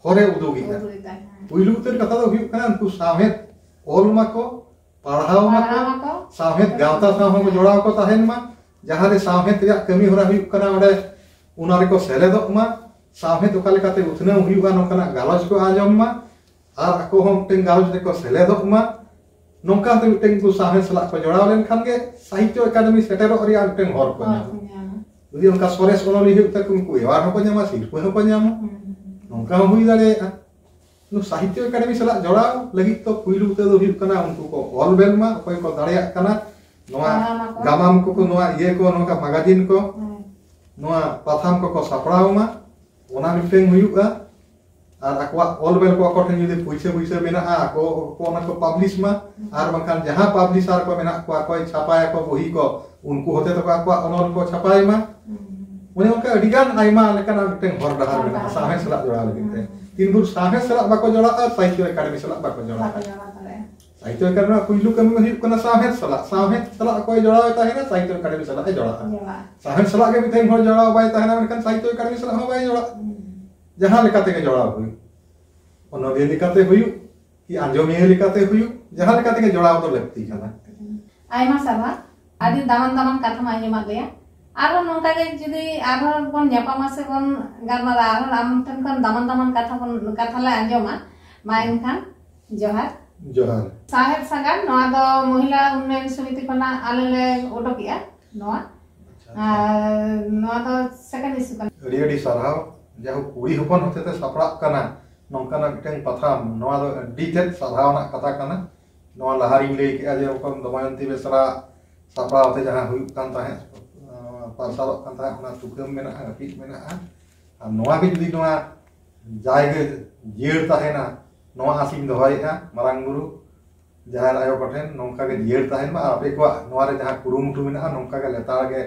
ᱦᱚᱨᱮ ᱩᱫᱩᱜᱮᱜᱼᱟ᱾ ᱩᱫᱩᱜᱮᱫᱟᱭ, ᱦᱮᱸ᱾ ᱯᱩᱭᱞᱩ ᱩᱛᱟᱹᱨ ᱠᱟᱛᱷᱟ ᱫᱚ ᱦᱩᱭᱩᱜ ᱠᱟᱱᱟ, ᱩᱱᱠᱩ ᱥᱟᱶᱦᱮᱫ ᱚᱞ ᱢᱟᱠᱚ, ᱯᱟᱲᱦᱟᱣ ᱢᱟᱠᱚ, ᱯᱟᱲᱦᱟᱣ ᱢᱟᱠᱚ᱾ ᱥᱟᱶᱦᱮᱫ ᱜᱟᱶᱛᱟ ᱥᱟᱶ ᱦᱚᱸ ᱡᱚᱲᱟᱣ ᱠᱚ ᱛᱟᱦᱮᱱ ᱢᱟ, ᱡᱟᱦᱟᱸ ᱨᱮ ᱥᱟᱶᱦᱮᱫ ᱨᱮᱭᱟᱜ ᱠᱟᱹᱢᱤ ᱦᱚᱨᱟ ᱦᱩᱭᱩᱜ ᱠᱟᱱᱟ, ᱚᱸᱰᱮ ᱚᱱᱟ ᱨᱮᱠᱚ ᱥᱮᱞᱮᱫᱚᱜ ᱢᱟ᱾ ᱥᱟᱶᱦᱮᱫ ᱚᱠᱟ ᱞᱮᱠᱟᱛᱮ ᱩᱛᱱᱟᱹᱣ ᱦᱩᱭᱩᱜᱼᱟ, ᱱᱚᱝᱠᱟᱱᱟᱜ ᱜᱟᱞᱚᱪ ᱠᱚ ᱟᱸᱡᱚᱢ ᱢᱟ ᱟᱨ ᱟᱠᱚ ᱦᱚᱸ ᱢᱤᱫᱴᱮᱱ ᱜᱟᱞᱚᱪ ᱨᱮᱠᱚ ᱥᱮᱞᱮᱫᱚᱜ ᱢᱟ᱾ ᱱᱚᱝᱠᱟ ᱛᱮ ᱢᱤᱫᱴᱮᱱ ᱩᱱᱠᱩ ᱥᱟᱶᱦᱮᱫ ᱥᱟᱞᱟᱜ ᱠᱚ ᱡᱚᱲᱟᱣ ᱞᱮᱱᱠᱷᱟᱱ ᱜᱮ ᱥᱟᱦᱤᱛᱛᱚ ᱮᱠᱟᱰᱮᱢᱤ ᱥᱮᱴᱮᱨᱚᱜ ᱨᱮᱭᱟᱜ ᱢᱤᱫᱴᱮᱱ ᱦᱚᱨ ᱠᱚ ᱦᱚᱨ ᱧᱟᱢᱟ᱾ ᱠᱚ ᱧᱟᱢᱟ᱾ ᱡᱩᱫᱤ ᱚᱱᱠᱟ ᱥᱚᱨᱮᱥ ᱚᱱᱚᱞᱤᱭᱟᱹ ᱦᱩᱭᱩᱜ ᱛᱟᱠᱚ, ᱩᱱᱠᱩ ᱮᱣᱟᱨᱰ ᱦᱚᱸᱠᱚ ᱧᱟᱢᱟ, ᱥᱤᱨᱯᱟᱹ ᱦᱚᱸᱠᱚ ᱧᱟᱢᱟ᱾ ᱦᱩᱸ᱾ ᱱᱚᱝᱠᱟ ᱦᱚᱸ ᱦᱩᱭ ᱫᱟᱲᱮᱭᱟᱜᱼᱟ᱾ ᱱᱚᱣᱟ ᱥᱟᱦᱤᱛᱛᱚ ᱮᱠᱟᱰᱮᱢᱤ ᱥᱟᱞᱟᱜ ᱡᱚᱲᱟᱣ ᱞᱟᱹᱜᱤᱫ ᱫᱚ ᱯᱩᱭᱞᱩ ᱩᱛᱟᱹᱨ ᱫᱚ ᱦᱩᱭᱩᱜ ᱠᱟᱱᱟ, ᱩᱱᱠᱩ ᱠᱚ ᱚᱞ ᱵᱮᱞ ᱢᱟ, ᱚᱠᱚᱭ ᱠᱚ ᱫᱟᱲᱮᱭᱟᱜ ᱠᱟᱱᱟ, ᱱᱚᱣᱟ ᱜᱟᱢᱟᱢ ᱠᱚ᱾ ᱜᱟᱢᱟᱢ ᱠᱚᱠᱚ, ᱱᱚᱣᱟ ᱤᱭᱟᱹ ᱠᱚ, ᱱᱚᱝᱠᱟ ᱢᱟᱜᱟᱡᱤᱱ ᱠᱚ, ᱦᱮᱸ᱾ ᱱᱚᱣᱟ ᱯᱟᱛᱷᱟᱢ ᱠᱚᱠᱚ ᱥᱟᱯᱲᱟᱣ ᱢᱟ, ᱚᱱᱟ ᱢᱤᱫᱴᱮᱱ ᱦᱩᱭᱩᱜᱼᱟ᱾ ᱟᱨ ᱟᱠᱚᱣᱟᱜ ᱚᱞ ᱵᱮᱞ ᱠᱚ, ᱟᱠᱚ ᱴᱷᱮᱱ ᱡᱩᱫᱤ ᱯᱩᱭᱥᱟᱹ ᱯᱩᱭᱥᱟᱹ ᱢᱮᱱᱟᱜᱼᱟ, ᱟᱠᱚ ᱠᱚ ᱚᱱᱟ ᱠᱚ ᱯᱟᱵᱽᱞᱤᱥ ᱢᱟ᱾ ᱦᱩᱸ᱾ ᱟᱨ ᱵᱟᱝᱠᱷᱟᱱ ᱡᱟᱦᱟᱸ ᱯᱟᱵᱽᱞᱤᱥᱟᱨ ᱠᱚ ᱢᱮᱱᱟᱜ ᱠᱚᱣᱟ, ᱚᱠᱚᱭ ᱪᱷᱟᱯᱟᱭᱟᱠᱚ ᱵᱚᱦᱤ ᱠᱚ, ᱩᱱᱠᱩ ᱦᱚᱛᱮ ᱛᱮᱠᱚ ᱟᱠᱚᱣᱟᱜ ᱚᱱᱚᱞ ᱠᱚ ᱪᱷᱟᱯᱟᱭ ᱢᱟ᱾ ᱦᱩᱸ᱾ ᱚᱱᱮ ᱚᱱᱠᱟ ᱟᱹᱰᱤ ᱜᱟᱱ ᱟᱭᱢᱟ ᱞᱮᱠᱟᱱᱟᱜ ᱢᱤᱫᱴᱮᱱ ᱦᱚᱨ ᱰᱟᱦᱟᱨ ᱦᱚᱨ ᱢᱮᱱᱟᱜᱼᱟ ᱰᱟᱦᱟᱨ᱾ ᱥᱟᱶᱦᱮᱫ ᱥᱟᱞᱟᱜ ᱡᱚᱲᱟᱣ ᱞᱟᱹᱜᱤᱫ ᱛᱮ᱾ ᱦᱩᱸ᱾ ᱛᱤᱱ ᱵᱷᱳᱨ ᱥᱟᱶᱦᱮᱫ ᱥᱟᱞᱟᱜ ᱵᱟᱠᱚ ᱡᱚᱲᱟᱜᱼᱟ, ᱥᱟᱦᱤᱛᱛᱚ ᱮᱠᱟᱰᱮᱢᱤ ᱥᱟᱞᱟᱜ ᱵᱟᱠᱚ ᱡᱚᱲᱟᱜᱼᱟ᱾ ᱵᱟᱠᱚ ᱡᱚᱲᱟᱣ ᱫᱟᱲᱮᱭᱟᱜᱼᱟ᱾ ᱥᱟᱦᱤᱛᱛᱚ ᱮᱠᱟᱰᱮᱢᱤ ᱨᱮᱱᱟᱜ ᱯᱩᱭᱞᱩ ᱠᱟᱹᱢᱤ ᱢᱟ ᱦᱩᱭᱩᱜ ᱠᱟᱱᱟ ᱥᱟᱶᱦᱮᱫ ᱥᱟᱞᱟᱜ᱾ ᱥᱟᱶᱦᱮᱫ ᱥᱟᱞᱟᱜ ᱚᱠᱚᱭ ᱡᱚᱲᱟᱣ ᱮ ᱛᱟᱦᱮᱱᱟ, ᱥᱟᱦᱤᱛᱛᱚ ᱮᱠᱟᱰᱮᱢᱤ ᱥᱟᱞᱟᱜ ᱮ ᱡᱚᱲᱟᱜᱼᱟ᱾ ᱡᱚᱲᱟᱜᱼᱟ᱾ ᱥᱟᱶᱦᱮᱫ ᱥᱟᱞᱟᱜ ᱜᱮ ᱢᱤᱫᱴᱮᱱ ᱦᱚᱲ ᱡᱚᱲᱟᱣ ᱵᱟᱭ ᱛᱟᱦᱮᱱᱟ, ᱢᱮᱱᱠᱷᱟᱱ ᱥᱟᱦᱤᱛᱛᱚ ᱮᱠᱟᱰᱮᱢᱤ ᱥᱟᱞᱟᱜ ᱦᱚᱸ ᱵᱟᱭ ᱡᱚᱲᱟᱜᱼᱟ᱾ ᱦᱩᱸ᱾ ᱡᱟᱦᱟᱸ ᱞᱮᱠᱟ ᱛᱮᱜᱮ ᱡᱚᱲᱟᱣ ᱦᱩᱭᱩᱜ, ᱚᱱᱚᱞᱤᱭᱟᱹ ᱞᱮᱠᱟᱛᱮ ᱦᱩᱭᱩᱜ, ᱠᱤ ᱟᱸᱡᱚᱢᱤᱭᱟᱹ ᱞᱮᱠᱟᱛᱮ ᱦᱩᱭᱩᱜ, ᱡᱟᱦᱟᱸ ᱞᱮᱠᱟ ᱛᱮᱜᱮ ᱡᱚᱲᱟᱣ ᱫᱚ ᱞᱟᱹᱠᱛᱤ ᱠᱟᱱᱟ᱾ ᱟᱭᱢᱟ ᱥᱟᱨᱦᱟᱣ, ᱟᱹᱰᱤ ᱫᱟᱢᱟᱱ ᱫᱟᱢᱟᱱ ᱠᱟᱛᱷᱟᱢ ᱟᱸᱡᱚᱢᱟᱫ ᱞᱮᱭᱟ᱾ ᱟᱨᱦᱚᱸ ᱱᱚᱝᱠᱟ ᱜᱮ ᱡᱩᱫᱤ ᱟᱨᱦᱚᱸ ᱵᱚᱱ ᱧᱟᱯᱟᱢᱟ ᱥᱮ ᱵᱚᱱ ᱜᱟᱞᱢᱟᱨᱟᱣᱟ, ᱟᱨᱦᱚᱸ ᱟᱢ ᱴᱷᱮᱱ ᱠᱷᱚᱱ ᱫᱟᱢᱟᱱ ᱫᱟᱢᱟᱱ ᱠᱟᱛᱷᱟ ᱵᱚᱱ, ᱠᱟᱛᱷᱟ ᱞᱮ ᱟᱸᱡᱚᱢᱟ᱾ ᱢᱟ ᱮᱱᱠᱷᱟᱱ, ᱡᱚᱦᱟᱨ᱾ ᱡᱚᱦᱟᱨ᱾ ᱥᱟᱶᱦᱮᱫ ᱥᱟᱜᱟᱲ, ᱱᱚᱣᱟ ᱫᱚ ᱢᱚᱦᱤᱞᱟ ᱩᱱᱱᱚᱭᱚᱱ ᱥᱚᱢᱤᱛᱤ ᱠᱷᱚᱱᱟᱜ ᱟᱞᱮ ᱞᱮ ᱩᱰᱩᱠᱮᱜᱼᱟ ᱱᱚᱣᱟ᱾ ᱟᱪᱪᱷᱟ, ᱟᱪᱪᱷᱟ᱾ ᱟᱨ ᱱᱚᱣᱟ ᱫᱚ second issue ᱠᱟᱱᱟ᱾ ᱟᱹᱰᱤ ᱟᱹᱰᱤ ᱥᱟᱨᱦᱟᱣ᱾ ᱡᱟᱭᱦᱳᱠ, ᱠᱩᱲᱤ ᱦᱚᱯᱚᱱ ᱦᱚᱛᱮᱛᱮ ᱥᱟᱯᱲᱟᱜ ᱠᱟᱱᱟ ᱱᱚᱝᱠᱟᱱᱟᱜ ᱢᱤᱫᱴᱟᱝ ᱯᱟᱛᱷᱟᱢ, ᱱᱚᱣᱟ ᱫᱚ ᱟᱹᱰᱤ ᱛᱮᱫ ᱥᱟᱨᱦᱟᱣ ᱨᱮᱱᱟᱜ ᱠᱟᱛᱷᱟ ᱠᱟᱱᱟ᱾ ᱱᱚᱣᱟ ᱞᱟᱦᱟ ᱨᱤᱧ ᱞᱟᱹᱭ ᱠᱮᱜᱼᱟ ᱡᱮ ᱨᱚᱠᱚᱢ ᱫᱚᱢᱚᱭᱚᱱᱛᱤ ᱵᱮᱥᱨᱟ ᱥᱟᱯᱲᱟᱣ ᱛᱮ ᱡᱟᱦᱟᱸ ᱦᱩᱭᱩᱜ ᱠᱟᱱ ᱛᱟᱦᱮᱸᱫ, ᱟᱸ, ᱯᱟᱨᱥᱟᱞᱚᱜ ᱠᱟᱱ ᱛᱟᱦᱮᱸᱫ, ᱚᱱᱟ ᱛᱩᱠᱟᱹᱢ ᱢᱮᱱᱟᱜᱼᱟ, ᱦᱟᱹᱯᱤᱫ ᱢᱮᱱᱟᱜᱼᱟ᱾ ᱟᱨ ᱱᱚᱣᱟ ᱜᱮ ᱡᱩᱫᱤ ᱱᱚᱣᱟ ᱡᱟᱭᱜᱟ ᱡᱤᱭᱟᱹᱲ ᱛᱟᱦᱮᱱᱟ, ᱱᱚᱣᱟ ᱟᱥᱤᱧ ᱫᱚᱦᱚᱭᱮᱫᱼᱟ ᱢᱟᱨᱟᱝ ᱵᱩᱨᱩ, ᱡᱟᱦᱮᱨ ᱟᱭᱳ ᱠᱚᱴᱷᱮᱱ, ᱱᱚᱝᱠᱟ ᱜᱮ ᱡᱤᱭᱟᱹᱲ ᱛᱟᱦᱮᱱ ᱢᱟ᱾ ᱟᱨ ᱟᱯᱮ ᱠᱚᱣᱟᱜ ᱱᱚᱣᱟ ᱨᱮ ᱡᱟᱦᱟᱸ ᱠᱩᱨᱩᱢᱩᱴᱩ ᱢᱮᱱᱟᱜᱼᱟ, ᱱᱚᱝᱠᱟ ᱜᱮ ᱞᱮᱛᱟᱲ ᱜᱮ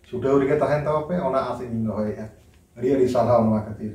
ᱪᱷᱩᱴᱟᱹᱣ ᱨᱮᱜᱮ ᱛᱟᱦᱮᱱ ᱛᱟᱵᱚ ᱯᱮ, ᱚᱱᱟ ᱟᱥᱤᱧ ᱫᱚᱦᱚᱭᱮᱫᱼᱟ᱾ ᱟᱹᱰᱤ ᱟᱹᱰᱤ ᱥᱟᱨᱦᱟᱣ ᱱᱚᱣᱟ ᱠᱷᱟᱹᱛᱤᱨ᱾